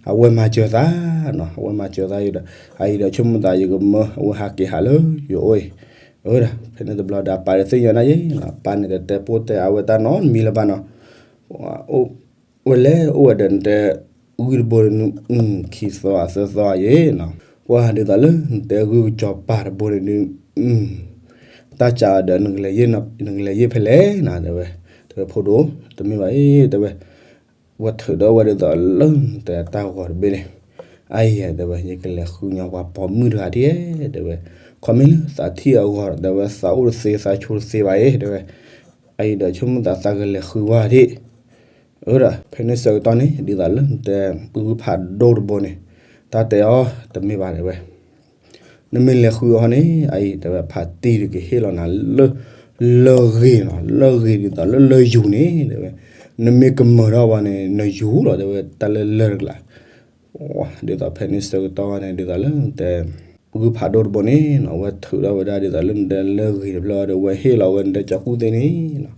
အဝဲမၤစၢၤသးနီၤ အဝဲမၤစၢၤသးဒီး အအံၤဒီးဆိကမိၣ်သး ယကမၢ အဝဲဟးက့ၤဟးလၢယအိၣ်အံၤ အၢဒီး ဖဲန့ၣ်တဘျီဒီး အပၢ်ဒီးသ့ၣ်ညါဒၣ်ယဲနီၤ အပၢ်န့ၣ်တတဲပိၢ်တဲအဝဲတၢ်နီတမံၤလၢၤဘၣ်နီၤ အိၣ်ဝဲလဲၣ် အိၣ်ဝဲဒီးနတဲ ဂုၢ်တဘိန့ၣ် ခံသီအသၢသီယဲနီၤ ပှၤဒ်သိးလၢနတဲဂုၢ်ကစီၤပၤတဘိန့ၣ်ဒုး တၢ်စးဒီး နကလဲၤယ့ၢ်ဖဲလဲၣ်နၤ တဲဝဲ, တဲဝဲဖိဒိၣ် တမ့ၢ်ဘၣ်အံၤ တဲဝဲ, ဝဲထုးဒီးဝဲဒ်သိးလၢနတဲတၢ်ဂီၤတဘ့ၣ်န့ၣ်, အါယဲ တဲဝဲ ယကလဲၤဃုညီပှၤပိာ်မုၣ်တဂၤဒ်, တဲဝဲ, ခီမ့ၢ်လၢသးထံၣ်အဂီၢ် တဲဝဲ သးအိၣ်တသ့သးဆိတသ့ဘၣ်အံၤ တဲဝဲ, အအံၤဒီးဆိကမိၣ်သးသးကလဲၤဃုဝဲဒၣ်, အၢဒီး ဖဲန့ၣ်ဆၢကတီၢ်န့ၣ် ဒ်သိးလၢနတဲဂုၢ်ဖးဒိၣ်တဘိန့ၣ်, တၢ်တဲအီၤတမ့ၢ်ဘၣ်တဲဝဲ, နမ့ၢ်လဲၤဃုအီၤန့ၣ် အအံၤတဲဝဲ ဖါတံၢ်တကဟ့ၣ်လီၤနၤလၢ လၢၢ်ဂ့ၤနီၤ, လၢၢ်ဂ့ၤဒ်သိးလၢလၢၢ်ယူၤန့ၣ်တဲဝဲ, နမ့ၢ်ကမၢၢ်ထီၣ်ဝဲန့ၣ် နယူၤလီၤတဲဝဲ တၢ်လၢလၢၢ်တကျါ ဒ်သိးဖဲန့ၣ်ဆၢကတီၢ်န့ၣ် ဒ်သိးလၢနတဲ ဂုၢ်ဖးဒိၣ်တဘိန့ၣ်နီၤ, အဝဲထုးထီၣ်ဝဲဒၣ်ဒ်သိးလၢနတဲလၢၢ်ဂ့ၤတဖျၢၣ်ဒီး အဝဲဟ့ၣ်လီၤဝဲနတဲကၠီကူၣ်သ့န့ၣ်နီၤ,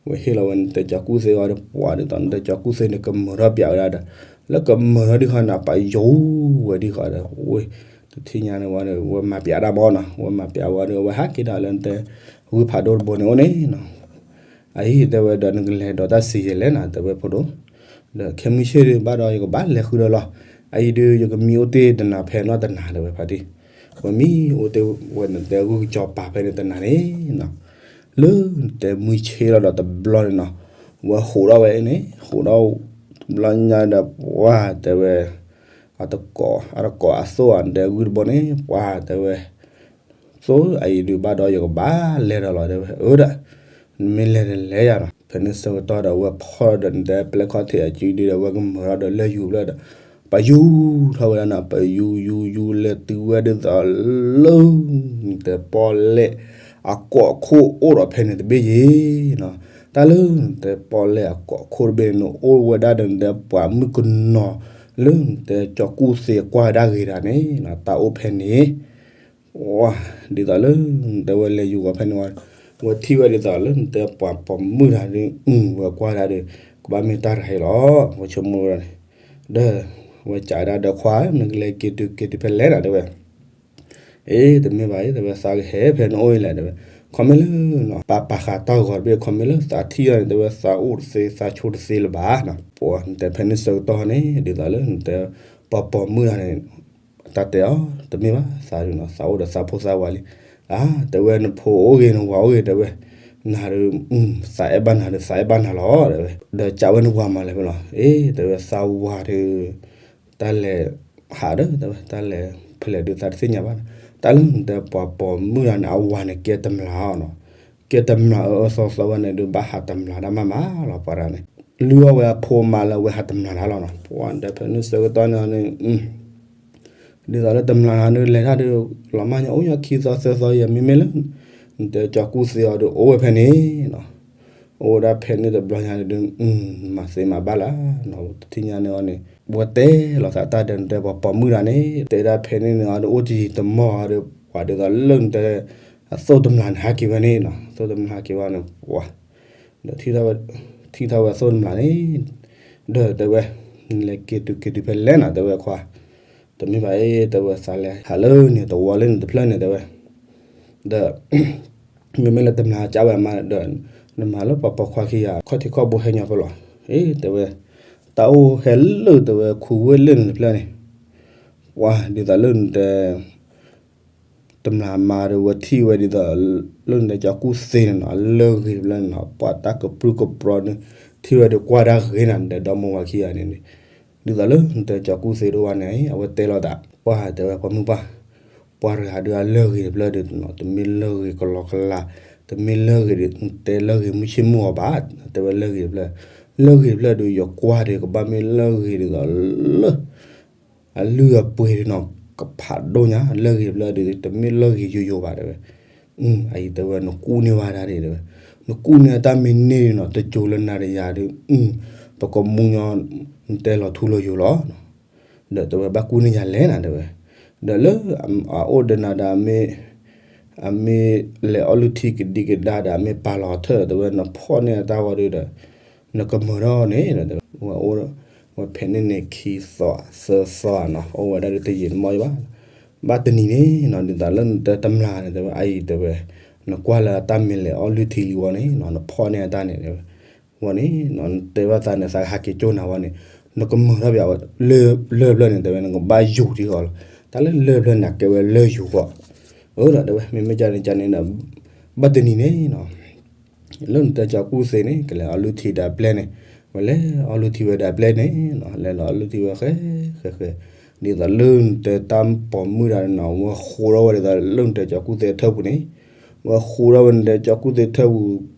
အဝဲဟ့ၣ်လီၤဝဲနတဲကၠီကူၣ်သ့အီၤဒီး ပှၤဒ်သိးနတဲကၠီကူၣ်သ့န့ၣ် ကမၢၢ်ထီၣ်ပၠးဝဲဒၣ်ဒီး လၢကမၢၢ်ထီၣ်ဒံးဃီန့ၣ် ပာ်ယူၤဝဲဒံးဃီဒီး ဝဲ တထံၣ်ညါန့ၣ်ဝဲဒီး ဝဲမၤပၠးဒၣ်မ့ၢ်နီၤ, ဝဲမၤပၠးဝဲဒီး အဝဲဟးက့ၤဒီးလၢနတဲ ဂုၢ်ဖးဒိၣ်တဘိန့ၣ်အိၣ်န့ၣ်နီၤ အအံၤတဲဝဲဒီး နကလဲၤဒီးတၢ်စံးယဲလဲၣ်နၤ တဲဝဲဖိဒိၣ်, ဒီးခဲမုၢ်ဆ့ၣ်ဒုး ဘၣ်ဒီးယကဘၣ်လဲၤဃုဒီးလီၤ, အအံၤဒုး ယကမံအိၣ်တ့ၢ်တနၤဖဲနီတနၤတဲဝဲဖါတံၢ်, ဝဲမံအိၣ်တ့ၢ်ဝဲနတဲဂုၢ်ကၠီပာ်ဖဲန့ၣ်တနၤန့ၣ်နီၤ, လၢနတဲမုၢ်ဆ့ၣ်လီၤဒီးတဘျီန့ၣ်နီၤ, ဝဲဟးထီၣ်ဝဲန့ၣ် ဟးထီၣ် ဘျီညါဒီး ပှၤတဲဝဲ အတကိး အတကိးအသိၣ်အတဲဂုၢ်တဘိန့ၣ် ပှၤတဲဝဲ သိအံၤဒုးဘၣ်ဒီးယကဘၣ်လဲၤဒီးလီၤတဲဝဲ အၢဒီး နမ့ၢ်လဲၤတလဲၤယၤနီၤ, ဖဲန့ၣ်ဆၢကတီၢ်ဒီး အဝဲဖီၣ်ဒီးနတဲပျဲၢ်ခီၣ်ထံးအစုဒုးဒီး အဝဲကမၢၢ်ထီၣ်ဒီးလၢၢ်ယူၤဖျၢၣ်ဒီး ပယူၤထီၣ်ဝဲဒၣ်နီၤ, ပယူၤယူၤယူၤလဲၤတုၤဝဲဒ်သိးလၢ နတဲပီၣ်လဲၣ် အကိးခိၣ်အိၣ်ဒီးဖဲန့ၣ်တဘ့ၣ်ယ့ၤနီၤ, တၢ်လၢနတဲပီၣ်လဲၣ်အကိးခိၣ်တဘ့ၣ်န့ၣ် နအိၣ်ဝဲဒၣ်ဒီးနတဲပှၤမုၣ်ကနီၤ လၢနတဲကၠီကူၣ်သ့ကွၢ်ဝဲဒၣ်ဂ့ၤတၢ်န့ၣ်နီၤ, တၢ်အိၣ်ဖဲန့ၣ် ဝဲ ဒ်သိးလၢနတဲဝဲလဲၤယူၤဂီၤဖဲန့ၣ်ဝဲ ဝဲထံၣ်ဝဲဒ်သိးလၢနတဲပှၤပိာ်မုၣ်တၢ်ဒုး အုၣ်ဝဲကွၢ်ဒၣ်ဒီး ကဘၣ်မ့ၢ်တၢ်တဟဲလီၤ ဝဲဆိကမိၣ်ဝဲဒၣ်န့ၣ်, ဒီး ဝဲကးဒၣ်ဒီးခွါ နကလဲၤက့ၤတုၤက့ၤတုၤဖဲလဲၣ်နၤတဲဝဲ, အ့ တမ့ၢ်ဘၣ်အံၤ တဲဝဲသးကဟဲဖဲနအိၣ်အံၤလဲၣ်တဲဝဲ, ခီမ့ၢ်လၢ ပာ်ပာ်ဃာ်တၢ်ဂီၤတဘ့ၣ် ခီမ့ၢ်လၢသးထံၣ်အီၤန့ၣ် တဲဝဲသးအိၣ်တသ့သးဆိတသ့လၢၤဘၣ်နီၤ, ပှၤနတဲဖဲန့ၣ်ဆၢကတီၢ်န့ၣ် ဒ်သိးလၢနတဲ ပှၤပိာ်မုၣ်တၢ်န့ၣ် တၢ်တဲအီၤ တမ့ၢ်ဘၣ် သးဒုးနီၤ သးအိၣ်ဒီးသးဖိသးဝၤလံ, အါ တဲဝဲနဖိအိၣ်ဂ့ၤနဝၤအိၣ်ဂ့ၤတဲဝဲ, နၤဒုး သးအဲၣ်ဘၣ်နၤဒုး သးအဲၣ်ဘၣ်နၤလီၤတဲဝဲ, ဒီးကးဝဲနဝၤမၤလဲၣ်ဖဲလီၤ, အ့ တဲဝဲသးဝၤဒုး တၢ်လဲၤ ဟးဒီး တဲဝဲ တၢ်လဲၤဖဲလဲၣ်ဒုးသးတသ့ၣ်ညါဘၣ်, တၢ်လၢနတဲပှၤပိာ်မုၣ်တၢ်န့ၣ် အဝၤန့ၣ်ကဲတမျးအီၤနီၤ, ကဲတမျးအၢအၢသီသီဝဲန့ၣ်ဒုး ဘၣ်ဟးတမျးတၢ်မးမးလီၤ ပှၤတၢ်န့ၣ်, လုၢ်အီၣ်ဝဲအဖိမါလၢအဝဲဟးတမျးတၢ်လီၤနီၤ, ပှၤတဲဖဲန့ၣ်ဆၢကတီၢ်န့ၣ်န့ၣ် ဒ်သိးလၢတမျးတၢ်န့ၣ် လဲၤတၢ်ဒုး လီၤမၢ်ညါအိၣ်ညါခံသီသၢသီယဲၢ် မ့မ့ၢ်လၢ နတဲကၠီကူၣ်သ့အီၤဒုး အိၣ်ဝဲဖဲန့ၣ်နီၤ, အိၣ်ဝဲဒၣ်ဖဲန့ၣ်တဘျီညါဒုး မၤသ့မၤဘၣ်လၢ နီၤတထံၣ်ညါန့ၣ်အီၤန့ၣ် ဝဲတဲလီၤသးတၢ်ဒီးနတဲပှၤပိာ်မုၣ်တၢ်န့ၣ် တဲဒၣ်ဖဲန့ၣ်န့ၣ်အီၤဒုး အိၣ်တယံာ်တမီၢ်အီၤဒုး ပှၤဒ်သိးလၢနတဲ အသိၣ်တမျးန့ၣ် ဟးက့ၤဝဲန့ၣ်နီၤ, သိၣ်တမျးဟးက့ၤဝဲန့ၣ် ပှၤ ဒီး ထံၣ်ထီၣ်ဝဲသိၣ်တမျးန့ၣ် ဒီးတဲဝဲ နလဲၤက့ၤတုၤက့ၤတုၤဖဲလဲၣ်နၤ တဲဝဲခွါ, တမ့ၢ်ဘၣ်အ့ တဲဝဲသးလဲၤဟးလၢန့ၣ် တဝီလၢန့ၣ်တဖျၢၣ်န့ၣ် တဲဝဲ, ဒီး မ့မ့ၢ်လၢတမျးကးဝဲအမါဒီး နမၤလၢပှၤပိာ်ခွါခံဂၤ ခီၣ်ထံးခီၣ်ဘိဟဲညီဖဲလီၤ, အ့ တဲဝဲ တၢ်အိၣ်ဟဲလၢ တဲဝဲ ခူဝ့ၢ်လၢန့ၣ်တဖျၢၣ်န့ၣ် ပှၤဒ်သိးလၢနတဲ တမျးမါဒီး ဝဲထံၣ်ဝဲဒ်သိး လၢနတဲကၠီကူၣ်သ့န့ၣ်နီၤ အလၢၢ်ဂ့ၤတဖျၢၣ်န့ၣ်နီၤ ပှၤတၢ်ကပြုၢ်ကပြီၤန့ၣ် ထံၣ်ဝဲဒီးကွၢ်ဒၣ်ဂ့ၤနၤ နတဲဒီမါဝၤခံဂၤန့ၣ်န့ၣ် ဒ်သိးလၢနတဲကၠီကူၣ်သ့တအိၣ်ဘၣ်န့ၣ် အဝဲတဲလီၤသး ပှၤတဲဝဲပှၤမုၢ်ပှၢ် ပှၤတဂၤဒုးအလၢၢ်ဂ့ၤတဖျၢၣ်ဒီး တမ့ၢ်လၢၢ်ဂ့ၤကလီကလး တမ့ၢ်လၢၢ်ဂ့ၤဒီး တဲလၢၢ်ဂ့ၤမုၢ်ဆ့ၣ်မုၢ်ဂီၤဘၣ် တဲဝဲလၢၢ်ဂ့ၤတဖျၢၣ် လၢၢ်ဂ့ၤတဖျၢၣ်ဒီး ယကွၢ်ဒီးကဘၣ်မ့ၢ်လၢၢ်ဂ့ၤဒ်သိးလၢ အလုၢ်အပှ့ၤနီၤ ကဖးဒိၣ်ညါ လၢၢ်ဂ့ၤတဖျၢၣ်ဒီး တမ့ၢ်လၢၢ်ဂ့ၤယိယိဘၣ်တဲဝဲ, အအံၤတဲဝဲ နကူၣ်န့ၢ်ဝဲဒၣ်ဒ်တဲဝဲ, နကူၣ်န့ၢ်အတၢ်မ့ၢ်န့ၢ်နီၤ တစိၤလၢနၤဒီးယၤဒီး ပကမူညီ နတဲလီၤထူလီၤယိာ်လီၤ, ဒီးတဲဝဲဘၣ်ကူၣ်န့ၢ်ယၤလဲၣ်နၤတဲဝဲ, ဒီးလၢ အအိၣ်ဒီးနၤဒီး အမ့ၢ် အမ့ၢ်လဲၤအီၣ်လုၢ်ထံကဒံကဒါဒီး အမ့ၢ်ပာ်လီၤထၢၣ်ဒီး တဲဝဲနဖီၣ်န့ၢ်အတၢ်ဂီၤဒီး နကမၢၢ်ထီၣ်န့ၣ် တဲဝဲ ဝဲအိၣ် ဝဲဖဲန့ၣ်န့ၣ် ခံသီသၢသီနီၤ အိၣ်ဝဲဒၣ်ဒီးတယံာ်တမီၢ်ဘၣ်, ဘၣ်တနံၤန့ၣ်နီၤ ဒ်သိးလၢနတဲတမျးန့ၣ် တဲဝဲအအံၤတဲဝဲ နကွၢ်လၢအတၢ်မ့ၢ်လဲၤအီၣ်လုၢ်ထံလံဝဲန့ၣ်နီၤ နဖီၣ်န့ၢ်အတၢ်န့ၣ် တဲဝဲ ဝဲန့ၣ်နီၤ နတဲဘၣ်သးန့ၣ် သးကဟးက့ၤကၠိနၤဝဲန့ၣ် နကမၢၢ်ထီၣ်ပၠးဝဲ လၢၢ်ဖျၢၣ်န့ၣ် တဲဝဲ နကဘၣ်ယူၤထံဃီလီၤ, တၢ်လၢလၢၢ်ဖျၢၣ်န့ၣ် ကဲဝဲလၢၢ်ယူၤဃီ, အၢ ဒီးတဲဝဲ မ့မ့ၢ်ကန့ၣ်ကန့ၣ်ဒီး ဘၣ်တနံၤန့ၣ်နီၤ လၢနတဲကၠီကူၣ်သ့န့ၣ် ကလဲၤအီၣ်လုၢ်ထံဒီးအပျဲၢ်န့ၣ်, ဝဲလဲၤအီၣ်လုၢ်ထံဝဲဒီးအပျဲၢ်န့ၣ်နီၤ, လဲၤလီၤအီၣ်လုၢ်ထံဝဲဃဲ ဃဲ ဃဲ, ဒ်သိးလၢနတဲတၢ်ပိာ်မုၣ်တၢ်န့ၣ်နီၤ ဝဲဃိထီၣ်ဝဲဒ်သိးလၢနတဲကၠီကူၣ်သ့ထၢၣ်ပူၤန့ၣ်, ဝဲဃိထီၣ်ဝဲနတဲကၠီကူၣ်သ့ထၢၣ်ပူ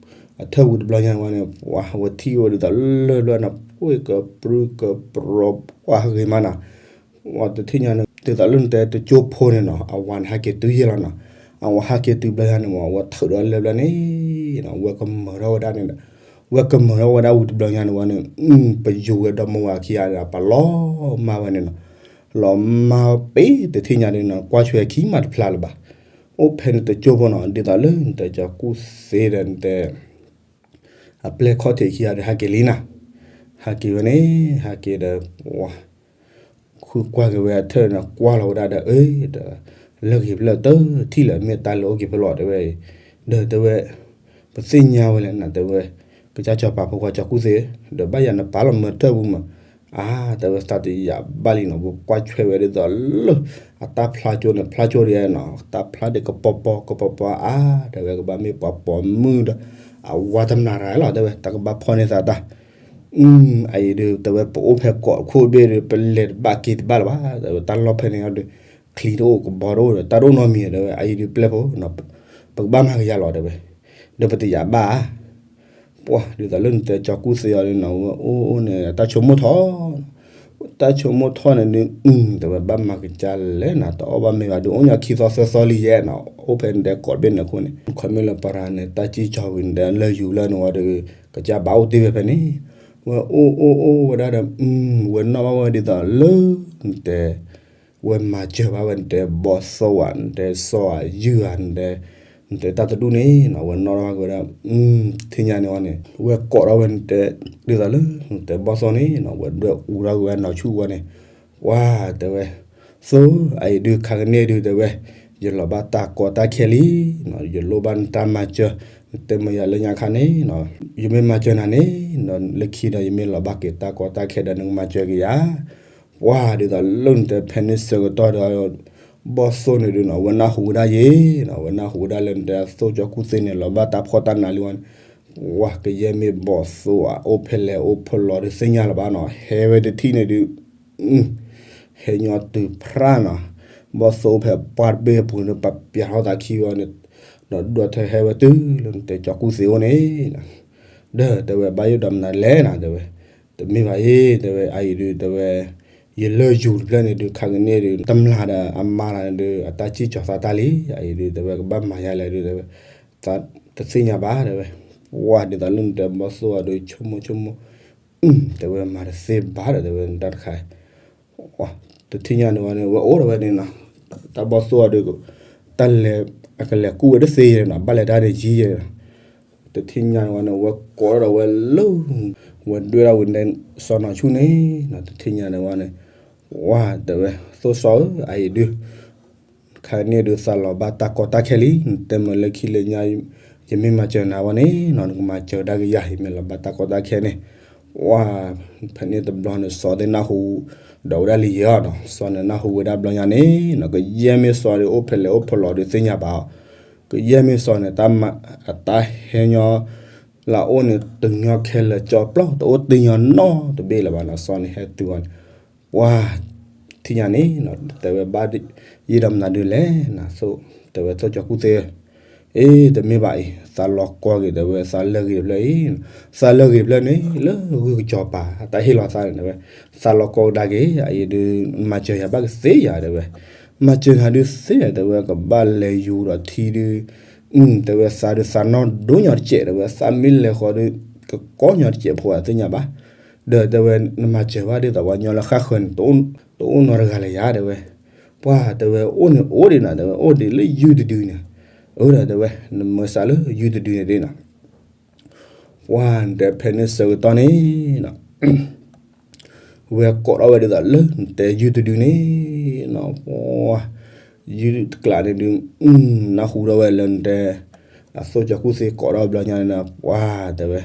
ၤ, အထၢၣ်ပူၤတဘျီညါန့ၣ်ဝဲန့ၣ် ပှၤဝဲထံၣ်ဝဲဒ်သိးလၢဘျီန့ၣ် ပှ့ၤကပြုၢ်ကပြီၤပှၤဂ့ၤမးနီၤ, ဝဲတထံၣ်ညါန့ၣ် ဒ်သိးလၢနတဲတကၠိဖိန့ၣ်နီၤ အဝၤန့ၣ်ဟဲက့ၤတုၤယဲၢ်လီၤနီၤ, အဝၤဟဲက့ၤတုၤဘျီညါန့ၣ်မး ဝဲထုးဒီးလၢဘျီန့ၣ်နီၤ ဝဲကမၢထီၣ်ဝဲဒၣ်န့ၣ် ဝဲကမၢထီၣ်ဝဲဒၣ်ဝံၤတဘျီညါန့ၣ်ဝဲန့ၣ် ပယိၤဝဲဒီမါဝၤခံဂၤန့ၣ် ပှၤလီၤမၢ်ဝဲန့ၣ်နီၤ, လီၤမၢ်ပ့ၤတထံၣ်ညါဒ်နီၤ ကွၢ်ဆွဲၤခံမးတဖျါလၢၤဘၣ်, အိၣ်ဖဲန့ၣ်တကၠိဖိနီၤ ဒ်သိးလၢနတဲကၠီၤကူၣ်သ့ဒီးနတဲ အပျဲၢ်ခီၣ်ထံးခံဂၤဒီးဟဲက့ၤလံနီၤ, ဟဲက့ၤဝဲန့ၣ် ဟဲက့ၤဒီး ဝၤ ဃုကွၢ်က့ၤဝဲအထၢၣ်န့ၣ် ကွၢ်လီၤဝဲဒၣ်ဒီး အၢ ဒီး လၢဂ့ၤဖျၢၣ်တထံၣ်လၢၤ မ့ၢ်တၢ်လၢအိၣ်က့ၤဖဲလဲၣ်တဲဝဲ, ဒီးတဲဝဲ ပသ့ၣ်ညါဝဲလဲၣ်နတဲဝဲ, ကစၢ်စီၤပၤဖိခွါကၠီၤကူၣ်သ့, ဒီးဘၣ်ယၤနပာ်လီၤမၢထၢၣ်ပူၤမး, အါ တဲဝဲသးတယာ်ဘၣ်လံနီၤ ပကွၢ်ဆွဲၤဝဲဒ်သိးလၢ အတၢ်ဖျါကၠိန့ၣ် ဖျါကၠိဒ်နီၤ တၢ်ဖျါဒ်ကပီၤပီၤကပီၤပီၤ အါ တဲဝဲကဘၣ်မ့ၢ်ပှၤပိာ်မုၣ်ဒီး အဝၤတမျၢ်ရၤလီၤ တဲဝဲ တၢ်ကဘၣ်ဖီၣ်န့ၢ်သးတၢ် အံၤဒုး တဲဝဲပအိၣ်ဖဲကီးခိၣ်ဘ့ၣ်ဒီး ပလဲၤတဘၣ်က့ၤတဘၣ်လၢၤဘၣ် တဲဝဲတၢ်လီၢ်ဖဲန့ၣ်ဒီး ချံတအိၣ်ကဘီတအိၣ်ဒီး တၢ်တအိၣ်နီတမံၤ တဲဝဲ အံၤဒုးပျဲၢ်ဖိ ပကဘၣ်မၤကယၤလီၤ တဲဝဲ ဒီးပတယာ်ဘၣ်ဧါ ပှၤဒ်သိးလၢနတဲကၠီၤကူၣ်သ့အီၤဒ်နီၤ ဝဲအိၣ်အိၣ်န့ၣ် တၢ်ဆိကမိၣ်ထီၣ် တၢ်ဆိကမိၣ်ထီၣ်န့ၣ်ဒုး တဲဝဲဘၣ်မၤကစၢ်လဲၣ်နီၤ တအီၣ်ဘၣ်မ့ၤဘၣ်ဒုး အိၣ်ညီခံသီသၢသီလံယဲနီၤ အိၣ်ဖဲနတဲကီးဘ့ၣ်န့ၣ်အဃိန့ၣ် ခီမ့ၢ်လၢပှၤရၤန့ၣ် တၢ်စံၣ်ကၠီၤဝံၤနတဲလၢယူၤလၢန့ၣ်ဝံၤဒီး ကစၢ်ဘၣ်အိၣ်တ့ၢ်ဝဲဖဲန့ၣ် ဝဲအိၣ်အိၣ်အိၣ်ဝဲဒၣ်ဒီး ဝဲနီၣ်ဘၣ်ဝဲဒ်သိးလၢ နတဲ ဝဲမၤစၢၤဘၣ်ဝဲ နတဲဘီၣ်သိၣ်ဧါ နတဲစီၤဧါ ယုၢ်ဧါ နတဲ နတဲတၢ်တဒူၣ်န့ၣ်နီၤ ဝဲနီၣ်ထီၣ်ဘၣ်က့ၤဝဲဒၣ် ထံၣ်ညါန့ၣ်ဝဲန့ၣ် ဝဲကိးထီၣ်ဝဲ နတဲ ဒ်သိးလၢ နတဲဘီၣ်သိၣ်န့ၣ်နီၤ ဝဲဒွဲၣ်အူထီၣ်က့ၤဝဲနီၤဆူၣ်ဝဲန့ၣ် ပှၤတဲဝဲ သိၣ် အအံၤဒုးခါကန့ၢ်ဒုးတဲဝဲ ယလီၤဘၣ်တၢ်ကီတၢ်ခဲလံ ယလိၣ်ဘၣ်နတၢ်မၤစၢၤ နတဲမ့ၢ်ယၤလၢညါခါန့ၣ်နီၤ ယမ့ၢ်မၤစၢၤနၤန့ၣ် လၢခံဒီးယမ့ၢ်လီၤဘၣ်က့ၤတၢ်ကီတၢ်ခဲဒီးနကမၤစၢၤက့ၤယၤ ပှၤဒ်သိးလၢနတဲဖဲန့ၣ်ဆၢကတီၢ်ဒီး ဘီၣ်သိၣ်န့ၣ်ဒုးနီၤ ဝဲနၢ်ဟူဝဲဒၣ်ယဲနီၤ ဝဲနၢ်ဟူဝဲဒၣ်လၢနတဲသိၣ်ကၠီၤကူၣ်သ့န့ၣ် လီၤဘၣ်တၢ်ဖှီၣ်တၢ်နးလံဝဲန့ၣ် ပှၤကယဲၢ်မ့ၢ်ဘီၣ်သိၣ်ဧါ အိၣ်ဖဲလဲၣ်အိၣ်ဖဲလဲၣ်ဒီးသ့ၣ်ညါလၢၤဘၣ်နီၤ ဟဲဝဲတထံၣ်န့ၣ်ဒုး ဟဲညီတုၤဖရၣ်နီၤ ဘီၣ်သိၣ်အိၣ်ဖဲပှၢ်တဘ့ၣ်အပူၤန့ၣ် ပပျၢ်ထီၣ်သးခံဝဲန့ၣ် ဒီးဒွးထၢဟဲဝဲတုၤလၢနတဲကၠီၤကူၣ်သ့အိၣ်န့ၣ် ဒီးတဲဝဲဘၣ်ယိၣ်ဒီးမနုၤလဲၣ်နီၤ တဲဝဲ တမ့ၢ်ဘၣ်အံၤ တဲဝဲ အအံၤဒုး တဲဝဲ ယလၢၢ်ယူၤတဖျၢၣ်န့ၣ်ဒုး ခါကန့ၢ်ဒုး တမျၢ်ဒီးအမါတဂၤန့ၣ်ဒုး အတၢ်စံၣ်ကၠီၤသးတၢ်လံ အအံၤဒုး တဲဝဲကဘၣ်မၤယါလဲၣ်ဒုး တဲဝဲ သးတသ့ၣ်ညါဘၣ် တဲဝဲ ပှၤဒ်သိးလၢနတဲဘီၣ်သိၣ်အီၤဒုး ဆိကမိၣ်ဆိကမိၣ် တဲဝဲမၤတသ့ဘၣ်ဒီး တဲဝဲတၢ်တခါ တထံၣ်ညါန့ၣ်ဝဲန့ၣ် ဝဲအိၣ်ဒီးဝဲန့ၣ်နီၤ တၢ်ဘီၣ်သိၣ်အီၤဒုး တၢ်လဲၤ အကလဲၤကူၣ်ဝဲတသ့ယဲနီၤ ဘၣ်လဲၤတၢ်န့ၣ်ယံၤယဲနီၤ တထံၣ်ညါန့ၣ်ဝဲန့ၣ် ဝဲကိးဒီးဝဲလၢ ဝဲဒွဲၣ်ဒၣ်ဝဲန့ၣ် စီၤနီၤဆူၣ်န့ၣ်နီၤ တထံၣ်ညါန့ၣ်ဝဲန့ၣ် ဝၤတဲဝဲ သိၣ်စီၤဧၢ အအံၤဒုး ခါန့ၣ်ဒုးသးလီၤဘၣ်တၢ်ကီတၢ်ခဲလံ နတဲမ့ၢ်လၢခံလၢညါ ယမ့ၢ်မၤစၢၤနၤဝဲန့ၣ်နီၤ နကမၤစၢၤဒၣ်ကယၤ ယမ့ၢ်လီၤဘၣ်တၢ်ကီတၢ်ခဲန့ၣ် ဝၤ ဖဲန့ၣ်တဘျီန့ၣ် စီၤသ့ၣ်နၢ်ဟူ ဒီးဝဲဒၣ်လံယဲအီၤနီၤ စီၤန့ၣ်နၢ်ဟူဝဲဒၣ်ဘျီညါန့ၣ်နီၤ ကယဲၢ်မ့ၢ်စီၤဒုး အိၣ်ဖဲလဲၣ်အိၣ်ဖဲလဲၣ်ဒုးသ့ၣ်ညါဘၣ်အီၤ ကယဲၢ်မ့ၢ်စီၤန့ၣ် တၢ်မၤ အတၢ်ဟဲညီ လၢအအိၣ်န့ၣ် တုၤညီခဲလၢာ်ကၠီပျီ တအိၣ်တ့ၢ်ညီနီတဘ့ၣ်လၢၤဘၣ်နီၤ စီၤန့ၣ်ဟဲတုၤဝဲန့ၣ် ပှၤ ထံၣ်ညါန့ၣ်နီၤ တဲဝဲဘၣ် ယဲဒီးမနုၤဒုးလဲၣ်နၤ သိၣ် တဲဝဲသိၣ်ကၠီၤကူၣ်သ့ အ့ တမ့ၢ်ဘၣ်အံၤ သးလီၤကီက့ၤတဲဝဲ သးလၢဂ့ၤတဖျၢၣ်အံၤ သးလၢဂ့ၤတဖျၢၣ်န့ၣ် လၢဂုၢ်ကစီၤပၤ တၢ်ဟ့ၣ်လီၤသးန့ၣ်တဲဝဲ သးလီၤကီကဒါက့ၤ အအံၤဒုး မၤစၢၤယၤဘၣ်ကသ့ယၤတဲဝဲ မၤစၢၤနၤဒုးသ့တဲဝဲ ကဘၣ်လဲၤယူၤဒီးထံဒုး တဲဝဲသးဒုးသးနီၢ်ဒိၣ်ညီတစဲးတဲဝဲ သးမ့ၢ်လဲၤဃီဒုး ကကီညီတစဲးဖိသ့ၣ်ညါဘၣ် ဒီးတဲဝဲ နမၤစၢၤဘၣ်ဒ်သိးပှၤကညီလၢဃၣ်ဃၢၤန့ၣ် တအိၣ်နီတဂၤလၢၤယၤတဲဝဲ ပှၤတဲဝဲအိၣ်န့ၣ်အိၣ်ဒံးနၤတဲဝဲ အိၣ်ဒံးလၢယုၢ်တဒုန့ၣ် အၢဒီးတဲဝဲ နမၢစးလၢယုၢ်တဒုန့ၣ်ဒ်နီၤ ပှၤတဲဖဲန့ၣ်ဆၢကတီၢ်န့ၣ်နီၤ ဝဲကိးထီၣ်ဝဲဒ်သိးလၢနတဲယုၢ်တဒုန့ၣ်နီၤ ပှၤ ယုၢ်တကျးန့ၣ်ဒုး နၢ်ဟူထီၣ်ဝဲလၢနတဲ အသိၣ်ကၠီၤကူၣ်သ့ကိးထီၣ်ဘျီညါန့ၣ် ပှၤတဲဝဲ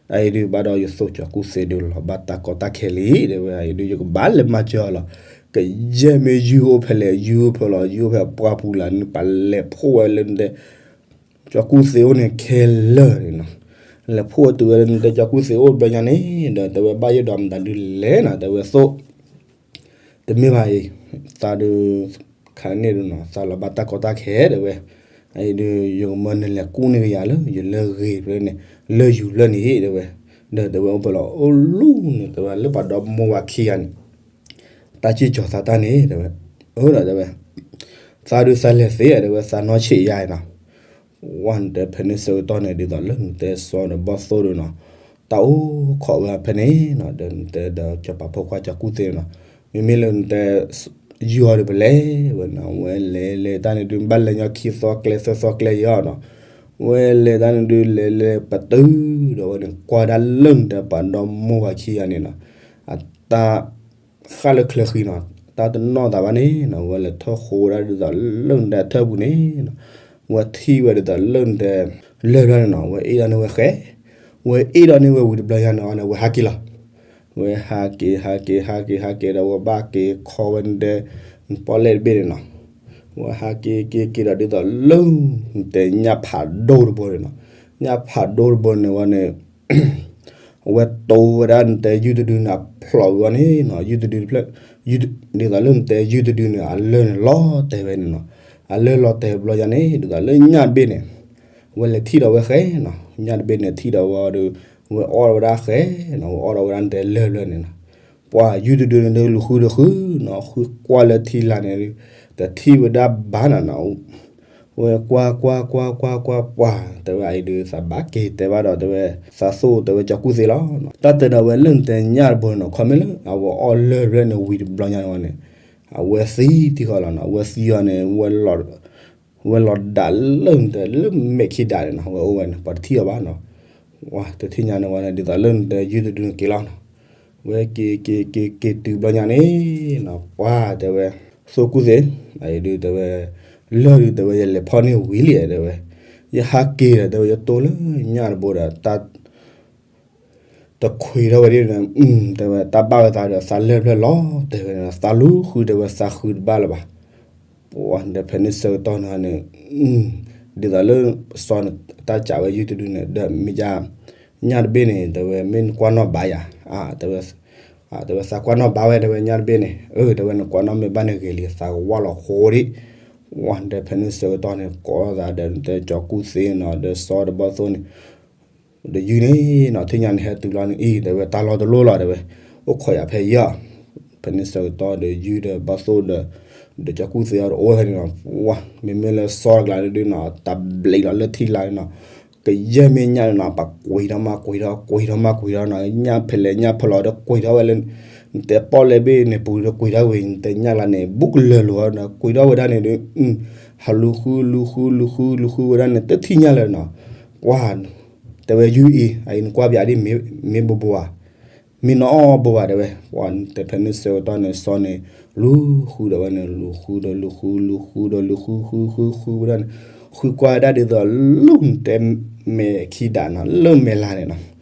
အအံၤဒုးဘၣ်ဒီးယသိၣ်ကၠီၤကူၣ်သ့ဒုးလီၤ ဘၣ်တၢ်ကီတၢ်ခဲလံ တဲဝဲ အအံၤဒုးယကဘၣ်လဲၤမၤစၢၤအီၤလီၤ ကယဲၢ်မ့ၢ်ယုၢ်အိၣ်ဖဲလဲၣ် ယုၢ်အိၣ်ဖဲလဲၣ် ယုၢ်အိၣ်ဖဲပှၢ်ပူၤလၢနပာ်လဲၤဖှိၣ်ဝဲလၢနတဲ ကၠီၤကူၣ်သ့အိၣ်န့ၣ်ခဲလၢာ်န့ၣ်နီၤ လဲၤဖှိၣ်ဝဲတုၤဝဲလၢနတဲကၠီၤကူၣ်သ့အိၣ်ဘျီညါန့ၣ် ဒီးတဲဝဲဘၣ်ယဲဒီးမတၤဒုးလဲၣ်နီၤ တဲဝဲသိၣ် တမ့ၢ်ဘၣ်အံၤ သးဒုး ခါန့ၣ်ဒုးနီၤ သးလီၤဘၣ်တၢ်ကီတၢ်ခဲတဲဝဲ အအံၤဒုး ယကမၢနလဲၤကူၣ်န့ၢ်ကယၤလၢ ယလၢၢ်ဂ့ၤဖျၢၣ်န့ၣ် လၢၢ်ယူၤဖျၢၣ်န့ၣ် တဲဝဲ, ဒီးတဲဝဲအိၣ်ဖဲလီၤ အိၣ်လူၤန့ၣ် တဲဝဲလၢပှၤဒီမါဝၤခံဂၤန့ၣ် တၢ်စံၣ်ကၠီၤသးတၢ်န့ၣ် တဲဝဲ, အၢ ဒီးတဲဝဲ, သးဒုးသးလဲၤသ့ တဲဝဲ သးနီၢ်ဆံးယါနီၤ, ဝဲနတဲဖဲန့ၣ်ဆၢကတီၢ်န့ၣ် ဒ်သိးလၢနတဲစီၤဒီးဘီၣ်သိၣ်ဒုးနီၤ, တၢ်အိၣ်ခိးဝဲဖဲန့ၣ်နီၤ, ဒီးနတဲဒီးစီၤပၤဖိခွါစီၤကူၣ်သ့နီၤ, မ့မ့ၢ်လၢနတဲ ယူၤအီၤဒီးပလဲၤဝဲနီၤ, ဝဲလဲၤလဲၤတၢ်န့ၣ်ဒုး ဘၣ်လဲၤညီခံသီကျဲသၢသီကျဲယီၤနီၤ, ဝဲလဲၤတၢ်န့ၣ်ဒုး လဲၤလဲၤပတုၤဒီးဝဲန့ၣ် ကွၢ်ဒၣ်လၢနတဲပှၤဒီမါဝၤခံဂၤန့ၣ်နီၤ, အတၢ် ဃၣ်လၢချၢဃံနီၤ, တၢ်တနီၣ်သးဘၣ်န့ၣ်နီၤ, ဝဲလဲၤထၢၣ်ဃိဒၣ်ဒ်သိးလၢနတဲထၢၣ်ပူၤန့ၣ်နီၤ, ဝဲထံၣ်ဝဲဒ်သိးလၢနတဲ လၢၢ်ဖျၢၣ်န့ၣ်နီၤ, ဝဲအ့ၣ်ဒီးန့ၢ်ဝဲဃဲ, ဝဲအ့ၣ်ဒီးန့ၢ်ဝဲဝံၤတဘျီညါန့ၣ်အီၤန့ၣ် ဝဲဟးက့ၤလီၤ, ဝဲဟးက့ၤ ဟးက့ၤ ဟးက့ၤ ဟးက့ၤဒီး ဝဲဘၣ်က့ၤခီဝဲနတဲ ပီၣ်လဲၣ်တဘ့ၣ်န့ၣ်နီၤ, ဝဲဟးက့ၤက့ၤက့ၤဒီးဒ်သိးလၢ နတဲညၣ်ဖးဒိၣ်တဘိန့ၣ်နီၤ, ညၣ်ဖးဒိၣ်တဘိန့ၣ်ဝဲန့ၣ် အဝဲတိဝဲဒၣ်နတဲယုၢ်တဒုန့ၣ် အဖျိးဝံၤဝဲန့ၣ်နီၤ, ယုၢ်တဒုတဖျၢၣ်, ဒ်သိးလၢနတဲယုၢ်တဒုန့ၣ် အလၢၢ်န့ၣ်လီၤတဲာ်ဝဲန့ၣ်နီၤ, အလၢၢ်လီၤတဲာ်ဘျီညါန့ၣ် ဒ်သိးလၢညၣ်တဘ့ၣ်န့ၣ် ဝဲလဲၤထံၣ်ဒီးဝဲဃဲနီၤ, ညၣ်တဘ့ၣ်န့ၣ်ထံၣ်ဒီးဝဲဒီး ဝဲအီၣ်ဝဲဒၣ်ဃဲနီၤ, ဝဲအီၣ်ဒီးဝဲဒၣ်နတဲလၢၢ်ဖျၢၣ်န့ၣ်နီၤ, ပှၤယုၢ်တဒုန့ၣ်ဒုးလူၤဃုတဃုနီၤ, ဃုကွၢ်လၢထံလာ်န့ၣ် တထံၣ်ဝဲဒၣ်ဘၣ်နၤနီၤ ဝဲကွၢ်ကွၢ်ကွၢ်ကွၢ်ကွၢ်ပှၢ် တဲဝဲအံၤဒုး သးဘၣ်က့ၤတဲဘၣ်ဒီးတဲဝဲ သးသိၣ်တဲဝဲကၠီကူၣ်သ့လီၤ. တၢ်တဲဒီးဝဲလၢနတဲညၣ်တဘိန့ၣ်နီၤ ခီမ့ၢ်လၢအဝဲအီၣ်လၢၢ်ဖျၢၣ်န့ၣ်ဝံၤတဘျီညါန့ၣ်ဝဲန့ၣ် အဝဲသံထံဃီလီၤနီၤ. အဝဲသံအီၤန့ၣ် ဝဲလီၤဒၣ်လၢနတဲလၢမဲာ်ခံဒးန့ၣ်နီၤ ဝဲအိၣ်ဝဲန့ၣ် ပှၤတထံၣ်အီၤဘၣ်နီၤ. ဝဲတထံၣ်ညါန့ၣ်ဝဲန့ၣ် ဒ်သိးလၢနတဲယုၢ်တဒုန့ၣ်က့ၤလီၤနီၤ. ဝဲက့ၤက့ၤက့ၤက့ၤတုၤဘျီညါန့ၣ်နီၤ ပှၢ်တဲဝဲ သိၣ်ကူၣ်သ့ အအံၤဒုးတဲဝဲ လၢၢ်ဒုးတဲဝဲယလဲၤဖီၣ်န့ၢ်ဝံၤလံတဲဝဲ ယဟးက့ၤဒီးတဲဝဲယတိၢ်လၢညၣ်တဘိဒီး တခွံးထီၣ်ဝဲဒ်န့ၣ် တဲဝဲတၢ်ဘၣ်ဝဲသးဒီးသးလၢၢ်ဖျၢၣ်လီၤ တဲဝဲန့ၣ် သးလူၤဃုတဲဝဲသးဃုတဘၣ်လၢၤဘၣ်. ပှၢ်ဒီးဖဲန့ၣ်ဆၢကတီၢ်န့ၣ်န့ၣ် ဒ်သိးလၢစီၤန့ၣ် တၢ်စံးဝဲယုၢ်တဒုန့ၣ် ဒီးမ့ၢ်ယါ ညၣ်တဘ့ၣ်န့ၣ် တဲဝဲမ့ၢ်နကွၢ်နီၣ်ဘါယၤ တဲဝဲ တဲဝဲသးကွၢ်နီၣ်ဘါဝဲ တဲဝဲညၣ်တဘ့ၣ်န့ၣ် အၢ တဲဝဲနကွၢ်နီၣ်မ့ၢ်ဘၣ်န့ၣ်ဂ့ၤလံ သးကဝၢ်လီၤဃိဒံး. ပှၢ်ဒီးဖဲန့ၣ်ဆၢကတီၢ်န့ၣ် ကိးသးဒီးနတဲကၠီကူၣ်သ့နီၤ ဒီးစီၤဒီးဘီၣ်သိၣ်န့ၣ် ဒီးယုၢ်န့ၣ်နီၤ ထံၣ်ညါန့ၣ်ဟဲတုၤလီၤန့ၣ်အံၤ တဲဝဲတၢ်လီၢ်တလီၢ်လီၤ တဲဝဲ အိၣ်ခိးယၤဖဲယဲၢ် ဖဲန့ၣ်ဆၢကတီၢ်ဒီးယုၢ်ဒီးဘီၣ်သိၣ်ဒီး ဒီးကၠီကူၣ်သ့အီၤတအိၣ်ဖဲန့ၣ်နီၤ ပှၢ် မ့မ့ၢ်လၢစီၤတကျါန့ၣ်ဒုးနီၤ တၢ်ဘျံးလီၤလၢထံလာ်န့ၣ်နီၤ ကယဲၢ်မ့ၢ်ညၣ်န့ၣ်နီၤ ပှၤကွံာ်ထီၣ်မးကွံာ်ထီၣ် ကွံာ်ထီၣ်မးကွံာ်ထီၣ်နီၤ ညၣ်ဖဲလဲၣ်ညၣ်ဖဲလဲၣ်ဒီးကွံာ်ထီၣ်ဝဲလၢ နတဲပီၣ်လဲၣ်ဘ့ၣ်န့ၣ်ပူၤဒီးကွံာ်ထီၣ်ဝဲ နတဲညၣ်ကျါန့ၣ် ဘူးကလၢာ်လိာ်နီၤ ကွံာ်ထီၣ်ဝဲဒၣ်န့ၣ်ဒုး ဟးလူၤဃုလူၤဃုလူၤဃုလူၤဃုဝဲဒၣ်န့ၣ် တထံၣ်ညၣ်လၢၤနီၤ ပှၢ် တဲဝဲယုၢ်အံၤ အအံၤနကွၢ်ပယၤဒ်မ့ၢ်ဘိဘိဧါ မ့ၢ်နီၢ်အီၣ်ဘိဧါ တဲဝဲ ပှၢ် တဲဖဲန့ၣ်ဆၢကတီၢ်န့ၣ် စီၤန့ၣ် လူၤဃုဒီးဝဲန့ၣ် လူၤဃုဒီးလူၤဃုလူၤဃုဒီးလူၤဃုဃုဃုဃုဝဲဒၣ်န့ၣ် ဃုကွၢ်ဝဲဒၣ်ဒ်သိးလၢနတဲမဲာ်ခံဒးနီၤ လၢမဲာ်လၤန့ၣ်နီၤ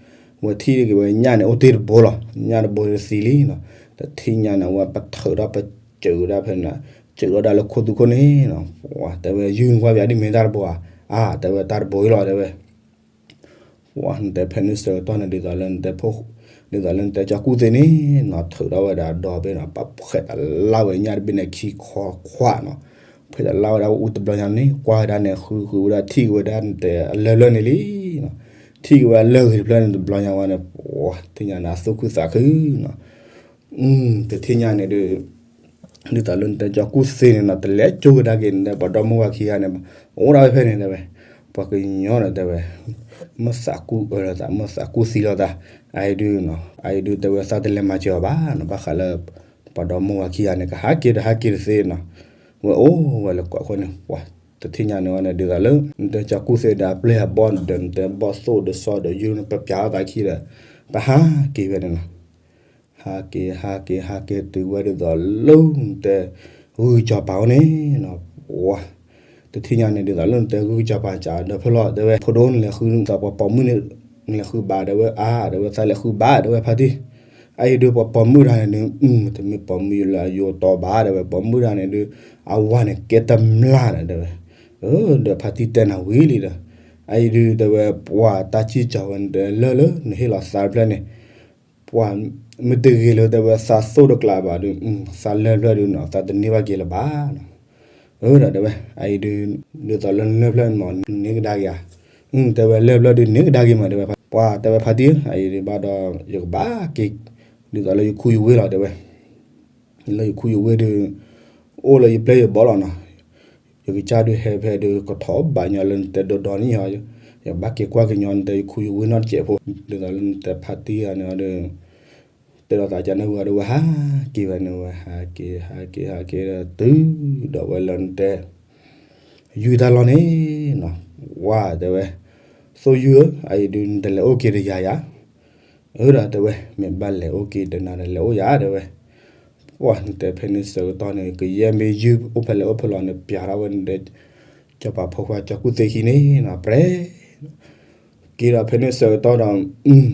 ဝဲထံၣ်က့ၤဝဲညၣ်န့ၣ် အိၣ်တ့ၢ်တဘိလီၤ ညၣ်တဘိသံလံနီၤ တထံၣ်ညါန့ၣ် ဝဲပထုးထီၣ်ပစၢၤဝဲဒၣ်ဖဲန့ၣ် စၢၤထီၣ်ဒၣ်လၢခိၣ်သူခိၣ်န့ၣ်နီၤ တဲဝဲယုၢ်နကွၢ်ပယၤဒ်မ့ၢ်တၢ်တဘိဧါ အါ တဲဝဲတၢ်တဘိအံၤလီၤ တဲဝဲ ပှၢ် နတဲဖဲန့ၣ်ဆၢကတီၢ်န့ၣ် ဒ်သိးလၢနတဲဖိ ဒ်သိးလၢနတဲကၠီကူၣ်သ့န့ၣ်နီၤ ထုးထီၣ်ဝဲဒၣ်ဒီဘ့ၣ်နီၤ ပှၢ်ဖှဲးတလၢ်ဝဲညၣ်တဘ့ၣ်န့ၣ်ခံခွါခွါနီၤ ဖှဲးတလၢ်ဝဲဒၣ်အိၣ်တဘျီညါန့ၣ် ကွၢ်ဝဲဒၣ်န့ၣ် ဃုဃုဝဲဒၣ်ထံၣ်က့ၤဝဲဒၣ်နတဲအလၢၢ်ဖျၢၣ်န့ၣ်လံနီၤ ထံၣ်က့ၤဝဲဒၣ်လၢၢ်ဂ့ၤတဖျၢၣ်န့ၣ်တဘျီညါဝဲန့ၣ် ပှၢ် ထံၣ်ညါန့ၣ် အသူၣ်ခုသးခုနီၤ တထံၣ်ညါန့ၣ်ဒုး ဒ်သိးလၢနတဲကၠီကူၣ်သ့န့ၣ်နီၤ တလဲၤကၠိကဒါက့ၤနတဲပှၤဒီမါဝၤခံဂၤန့ၣ် အိၣ်ဒၣ်ဝဲဖဲန့ၣ်တဲဝဲ ပှၤကညီဒီးတဲဝဲ မ့ၢ်သးကူၣ်အၢလိာ်သး မ့ၢ်သးကူၣ်သံလိာ်သး အအံၤဒုးနီၤ အအံၤဒုးတဲဝဲသးတလဲၤမၤစၢၤအီၤဘၣ်နီၤ ဘၣ်ဃးလၢ ပှၤဒီမါဝၤခံဂၤန့ၣ် ကဟးက့ၤဒီးဟးက့ၤတသ့နီၤ ဝဲအိၣ်ဝဲလၢကွၢ်ခိၣ်န့ၣ် ပှၢ် တထံၣ်ညါန့ၣ်ဝဲန့ၣ် ဒ်သိးလၢ နတဲကၠီကူၣ်သ့ဒီးအပျဲၢ်အဘီၣ်ဒီး နတဲဘီၣ်သိၣ်ဒီးစီၤဒီးယုၢ်န့ၣ်ပပျးထီၣ်သးခံဒီး ပဟးက့ၤဖဲန့ၣ်နီၤ ဟးက့ၤ ဟးက့ၤ ဟးက့ၤတုၤဝဲဒ်သိးလၢနတဲ ဂုၢ်ကၠီၤပၤအိၣ်န့ၣ်နီၤ ပှၢ် တထံၣ်ညါန့ၣ် ဒ်သိးလၢနတဲဂုၢ်ကၠီၤပၤစးဒီးဖဲလီၤ တဲဝဲ ဖိဒိၣ်နလဲၤဃုသးပှၤပိာ်မုၣ်န့ၣ် နလဲၤဃုဘၣ် တဲဝဲ အါ တဲဝဲ သးလဲၤဃုဘၣ် တဲဝဲ ဖါတံၢ် အအံၤဒုးပှၤပိာ်မုၣ်တဂၤန့ၣ်ဒုး တမ့ၢ်ပိာ်မုၣ်လၢအယိာ်တီၤဘၣ် တဲဝဲ ပိာ်မုၣ်တဂၤန့ၣ်ဒုး အဝၤန့ၣ်ကဲတမျၢ်ဒီး တဲဝဲ ဒီးဖါတံၢ်တဲနၤဝံၤလံဒီး အအံၤဒုး တဲဝဲ ပှၢ်တၢ်စံၣ်ကၠီၤဝဲန့ၣ် လၢလၢနဟ့ၣ်လီၤသးတဖျၢၣ်န့ၣ် ပှၤ မ့ၢ်တဂ့ၤလၢတဲဝဲသးသိၣ်တကျါဘၣ်ဒုး သးလၢၢ်ဖျၢၣ်ဒုးနီၤ သးတန့ၢ်ဘၣ်က့ၤလၢၤဘၣ်နီၤ. အၢ ဒီးတဲဝဲ အအံၤဒုး ဒ်သိးလၢနလၢၢ်ဖျၢၣ်န့ၣ်မး န့ၢ်ကဒါက့ၤဧါ. တဲဝဲ လၢၢ်ဖျၢၣ်ဒုးန့ၢ်ကဒါက့ၤမး တဲဝဲ. ပှၤတဲဝဲ ဖါတံၢ်ဧၢ, အအံၤဒုးဘၣ်ဒီး ယကဘၣ်က့ၤ ဒ်သိးလၢယခူယဝ့ၢ်လီၤ တဲဝဲ. လၢယခူယဝ့ၢ်ဒုး အိၣ်လၢယပျဲၢ်ယဘီၣ်လီၤနီၤ. ယကစၢ်ဒုးဟဲဖဲဒုး ကထီၣ်ဘးညီလၢနတဲဒီဒီနံၣ်ညီ, ယကဘၣ်က့ၤကွၢ်က့ၤညီနတဲယခူယဝ့ၢ်နီတစဲးဖိ, ဒ်သိးလၢနတဲဖါတံၢ်ဧၢန့ၣ်ဒီး တဲလီၤသးကန့ၣ်ဝံၤဒီး ဝဲဟးက့ၤဝဲန့ၣ် ဝဲဟးက့ၤ ဟးက့ၤ ဟးက့ၤဒီးတုၤ ဒီးဝဲလၢနတဲ ယူၢ်တၢ်လီၢ်န့ၣ်နီၤ. ဝါ တဲဝဲ သိၣ်ယူၢ်ဧၢ, အအံၤဒုးနတလဲၤအိၣ်က့ၤဒီးယၤဧါ. အၢ ဒီးတဲဝဲ မ့ၢ်ဘၣ်လဲၤအိၣ်က့ၤဒီးနၤဒီးလဲၤအိၣ်ယၤ တဲဝဲ. ပှၤနတဲဖဲန့ၣ်ဆၢကတီၢ်န့ၣ် ကယဲၢ်မ့ၢ်ယုၢ်အိၣ်ဖဲလဲၣ်အိၣ်ဖဲလဲၣ်န့ၣ် ပျးထီၣ်ဝဲနတဲ စီၤပၤဖိခွါကၠီကူၣ်သ့ခံန့ၣ်နီၤ ပြဲ က့ၤဒီးဖဲန့ၣ်ဆၢကတီၢ်ဒီး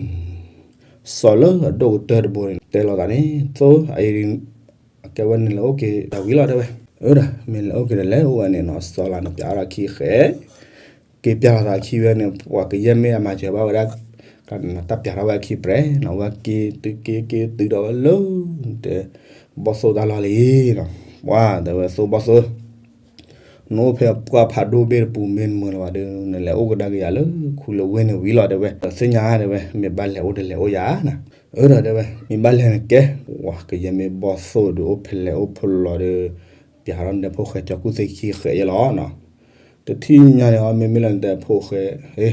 စီၤလၢအဒိၣ်ကတၢၢ်တဘိန့ၣ် တဲလိာ်သးန့ၣ် သိၣ် အအံၤ အကဲဝဲနလဲၤအိၣ်က့ၤဒီးဝံၤလီၤ တဲဝဲ. အၢ ဒီး မ့ၢ်လဲၤအိၣ်က့ၤဒီးလဲၤအိၣ်ဝဲန့ၣ်နီၤ စီၤလၢနပျးထီၣ်အခံဃဲ က့ၤပျးထီၣ်သးအခံဝဲန့ၣ် ပှၤကယဲၢ်မ့ၢ်အမၤစၢၤဘၣ်ဝဲဒၣ် တၢ်ပျးထီၣ်ဝဲအခံပြဲနီၤ ဝဲက့ၤတုၤက့ၤက့ၤတုၤဒီးဝဲလၢ တဲ ဘီၣ်သိၣ်တၢ်လီၢ်လံနီၤ. ပှၤ တဲဝဲ သိၣ်ဘီၣ်သိၣ် နအိၣ်ဖဲပှၢ်ဖးဒိၣ်ဘ့ၣ်တပူၤမ့ၢ်နမုာ်လၢၤဘၣ်ဒီး နလဲၤအိၣ်ကဒါက့ၤယၤလၢခူလၢဝ့ၢ်န့ၣ်ဝံၤလီၤ တဲဝဲ. သ့ၣ်ညါ တဲဝဲ မ့ၢ်ဘၣ်လဲၤအိၣ်ဒီးလဲၤအိၣ်ယၤနီၤ. အၢ ဒီးတဲဝဲ မ့ၢ်ဘၣ်လဲၤန့ၣ်ကဲ ပှၤကယဲၢ်မ့ၢ်ဘီၣ်သိၣ်ဒီးအိၣ်ဖဲလဲၣ်အိၣ်ဖဲလဲၣ်ဒီး ပျးထီၣ်နတဲဖိၣ်ဃဲကၠီကူၣ်သ့ခံဃဲယဲလီၤနီၤ. တထံၣ်ညါန့ၣ်အီၤ မ့မ့ၢ်လၢနတဲဖိၣ်ဃဲ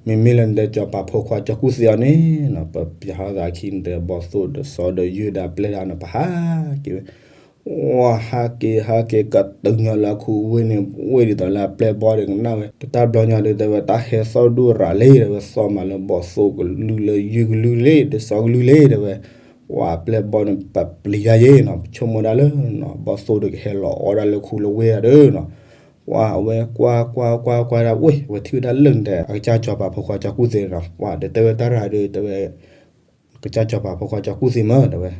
မ့မ့ၢ်လၢနတဲစီၤပၤဖိခွါကၠီကူၣ်သ့အီၤန့ၣ်နီၤ ပပျးထီၣ်သးအခံ နတဲဘီၣ်သိၣ်ဒီးစီၤဒီးယုၢ်ဒီးအပျဲၢ်တၢ်န့ၣ် ပဟးက့ၤဝဲ ဝါ ဟးက့ၤ ဟးက့ၤ ကတုၤညီလၢအခူအဝ့ၢ်န့ၣ် ဝ့ၢ်ဒ်သိးလၢအပျဲၢ်ဘီၣ်ဒီးကနၣ်ဝဲ တၢ်ဘျီညါဒီး တဲဝဲ တၢ်ဟဲသီၣ်ဒိၣ်ရၤလံ တဲဝဲ သီၣ်မးလၢဘီၣ်သိၣ်ကလုၢ်လၢယုၢ်ကလုၢ်လံ ဒီးစီၤကလုၢ်လံ တဲဝဲ. ဝါ အပျဲၢ်ဘီၣ်န့ၣ် ပပျံၤယါယဲနီၤ ပဆိကမိၣ်ဒၣ်လၢ ဘီၣ်သိၣ်ဒီးကဟဲလီၤအီၣ်ဒၣ်လၢခူလၢဝ့ၢ်ဧါဒီးနီၤ. ဝါ အဝဲကွၢ်ကွၢ်ကွၢ်ကွၢ်ဒၣ်ဝဲ အဝဲထံၣ်ဝဲဒၣ်လၢနတဲ အကစၢ်စီၤပၤဖိခွါကၠီကူၣ်သ့နီၤ ပှၤဒီးတဲဝဲတၢ်ရၤဒီး တဲဝဲ ကစၢ်စီၤပၤဖိခွါကၠီကူၣ်သ့မး တဲဝဲ.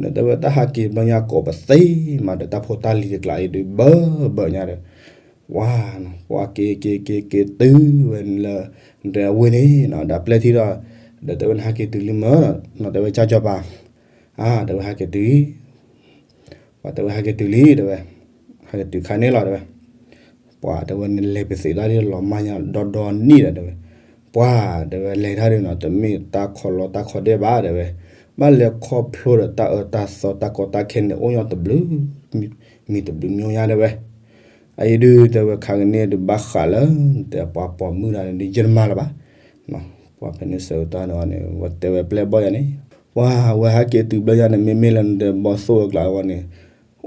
ဒီးတဲဝဲတၢ်ဟးက့ၤဘျီညါကိးပသ့မးဒီး တၢ်ဖိတၢ်လံၤတကျးအံၤဒီး ဘၢဘၢညါဒီး ဝါ ပှၤက့ၤက့ၤက့ၤက့ၤတုၤဝဲလၢ နတဲအဝ့ၢ်န့ၣ်နီၤ ဒီးအပျဲၢ်ထံၣ်ဒီး ဒီးတဲဝဲနဟးက့ၤတုၤလံမးနီၤ တဲဝဲကၢ်စီၤပၤ အါ တဲဝဲဟးက့ၤတုၤ ပှၤတဲဝဲဟးက့ၤတုၤလံ တဲဝဲ ဟးက့ၤတုၤခါန့ၣ်လီၤ တဲဝဲ. ပှၤတဲဝဲနလဲၤပသ့းတၢ်ဒ်လီၤမၢ်ညါဒီဒီနံၣ်ဒီး တဲဝဲ. ပှၤတဲဝဲလဲၤတၢ်ဒ်နီၤ တမ့ၢ်တၢ်ခီလီတၢ်ခီဒဲးဘၣ် တဲဝဲ. ဘၣ်လဲၤခီဖျိဒီးတၢ်အၢတၢ်သီတၢ်ကီတၢ်ခဲန့ၣ် အိၣ်ညီတဘျုး မံၤတဘျုးမံၤညါ တဲဝဲ. အအံၤဒုး တဲဝဲ ခါကန့ၣ်ဒုး ဘၣ်ဃးလၢ နတဲပှၤပိာ်မုၣ်တၢ်န့ၣ်ဒုးယတမၤလၢၤဘၣ်. ပှၤဖဲန့ၣ်ဆၢကတီၢ်န့ၣ်ဝဲန့ၣ် ဝဲတဲဝဲပျဲၢ်ဘီၣ်ယၤန့ၣ် ပှၤဝဲဟဲက့ၤတုၤဘျီယၤန့ၣ် မ့မ့ၢ်လၢနတဲဘီၣ်သိၣ်အကျါဝဲန့ၣ်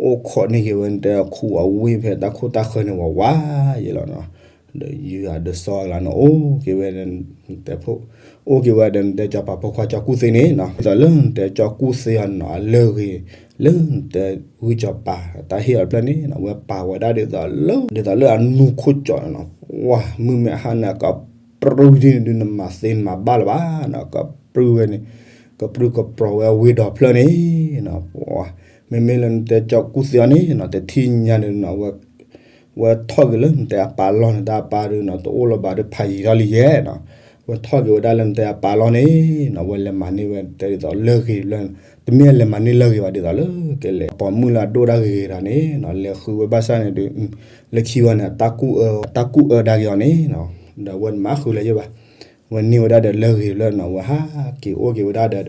အိၣ်ခိးန့ၢ်က့ၤဝဲနတဲအခိၣ်အဝ့ၢ်ဖဲတၢ်ခိၣ်တၢ်ဃၢၤန့ၣ်ဝးဝးယဲလီၤနီၤ. ဒီးယုၢ်အဒၢးစီအကျါန့ၣ် အိၣ်က့ၤဝဲ တဲဖိ အိၣ်က့ၤဝဲဒီးနတဲစီၤပၤဖိခွါကၠီကူၣ်သ့န့ၣ်နီၤ ဒ်သိးလၢနတဲကၠီကူၣ်သ့အီၤနီၤ အလၢအဂ့ၤ လၢနတဲဂုၢ်စီၤပၤ တၢ်ဟ့ၣ်အီၤတဖျၢၣ်န့ၣ်နီၤ ဝဲပာ်ဝဲဒၣ်ဒ်သိးလၢ ဒ်သိးလၢအနူခိၣ်ကၠီနီၤ ဝါ မုၢ်မ့ၢ်အဟါန့ၣ် ကပြုၢ်ဒ်န့ၣ်ဒုး နမၤသ့နမၤဘၣ်လၢၤဘၣ်နီၤ ကပြုၢ်ဝဲန့ၣ် ကပြုၢ်ကပြီၤဝဲအဝ့ၢ်ဒီးဖျၢၣ်န့ၣ်နီၤ မ့မ့ၢ်လၢနတဲကၠီကူၣ်သ့အီၤန့ၣ်နီၤ တထံၣ်ညါန့ၣ်နီၤ ဝဲထီၣ်က့ၤလၢနတဲအပၢ်လီၢ်န့ၣ် တၢ်အပၢ်ဒုးနီၤ တအိၣ်လၢၤဘၣ်ဒီးဖးယံၤထီၣ်လံယဲနီၤ ဝဲထီၣ်က့ၤဝဲဒၣ်လၢနတဲအပၢ်လီၢ်န့ၣ်နီၤ ဝဲလဲၤမၤန့ၢ်ဝဲတဲဒ်သိးလၢအဂ့ၤတဖျၢၣ် တမ့ၢ်လဲၤမၤန့ၢ်လၢအဂ့ၤဘၣ်ဒ်သိးလၢကလဲၤ ပိာ်မုၣ်လၢအဒိၣ်ဒၣ်ဂ့ၤဂ့ၤတၢ်န့ၣ်နီၤ လဲၤဃုဝဲဘၣ်ဆၣ်န့ၣ်ဒုး လၢခံဝဲန့ၣ် တၢ်ကူၣ်အၢဒါက့ၤအီၤန့ၣ်နီၤ ဒီးဝဲတမၤဃုာ်လၢၤယဲဘၣ် ဝဲန့ၢ်ဝဲဒၣ်ဒီးလၢအဂ့ၤတဖျၢၣ်နီၤ ဝဲဟးက့ၤအိၣ်က့ၤဝဲဒၣ်ဒီး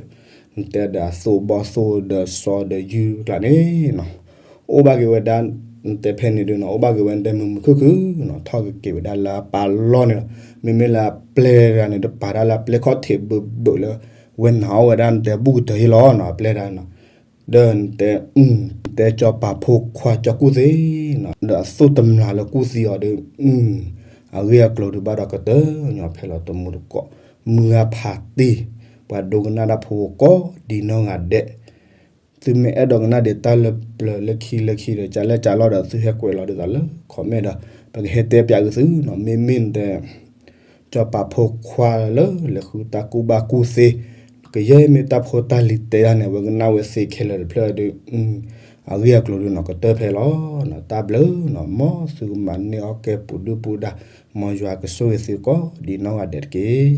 နတဲဒီးအသိၣ်ဘီၣ်သိၣ်ဒီးစီၤဒီးယုၢ်ကျါန့ၣ်နီၤ အိၣ်ဘၣ်က့ၤဝဲဒၣ် နတဲဖဲန့ၣ်ဒုးနီၤ အိၣ်ဘၣ်က့ၤဝဲနတဲမုာ်မုာ်ခုၣ်ခုၣ်နီၤ ထီၣ်က့ၤက့ၤဝဲဒၣ်လၢအပၢ်လီၢ်န့ၣ်လီၤ မ့မ့ၢ်လၢအပျဲၢ်တဂၤန့ၣ် တပာ်တၢ်လၢအပျဲၢ်ခီၣ်ထံးဘၢဘၢလၢ ဝဲနာ်အီၣ်ဝဲဒၣ်နတဲဘူၣ်ကတၢၢ်ဟ့ၣ်လီၤနီၤ အပျဲၢ်တဂၤနီၤ ဒီးနတဲ တဲစီၤပၤဖိခွါကၠီကူၣ်သ့နီၤ ဒီးအသိၣ်တမျၢ်လၢကူၣ်သ့အီၤဒီး အဂ့ၢ်အကျိၤဒုးဘၣ်ဒီးကတၢၢ်ညီဖဲလီၤတမူတကိး မုၢ်ဂၤဖးတံၢ် ပှၤဒိကနၣ်တၢ်ဖိကိးဒ်နီၢ်ဂၤဒဲး သုမ့ၢ်အဲၣ်ဒိးကနၣ်ဒံးတၢ်လၢပျၢၤလၢခံလၢခံဒီး ကၢ်လဲၢ်ကၢ်လီၢ်ဒီး သုဟဲကွဲးလီၤဒ်သိးလၢ comment ဒီး ပကဟဲတဲပၠးက့ၤသုနီၤ မ့မ့ၢ်နတဲ စီၤပၤဖိခွါလၢလဲၤဃုတၢ်ကူၣ်ဘၣ်ကူၣ်သ့ ကယဲၢ်မ့ၢ်တၢ်ဖိတၢ်လံၤတဲတၢ်န့ၣ် အဝဲကနၣ်ဝဲသ့ခဲလၢာ်တဖျၢၣ်ဒီး အဂ့ၢ်အကျိၤဒုးနီၤ ကတၢၢ်ဖဲလီၤနီၤ တၢ်ဘျုးနီၤ မ်သုကမၤန့ၢ်အီၣ်ကဲပူၤဒုၣ်ပူၤဒါ မ်ယွၤကဆိၣ်ဂ့ၤသုကိးဒ်နီၢ်ဂၤဒဲးတက့ၢ်.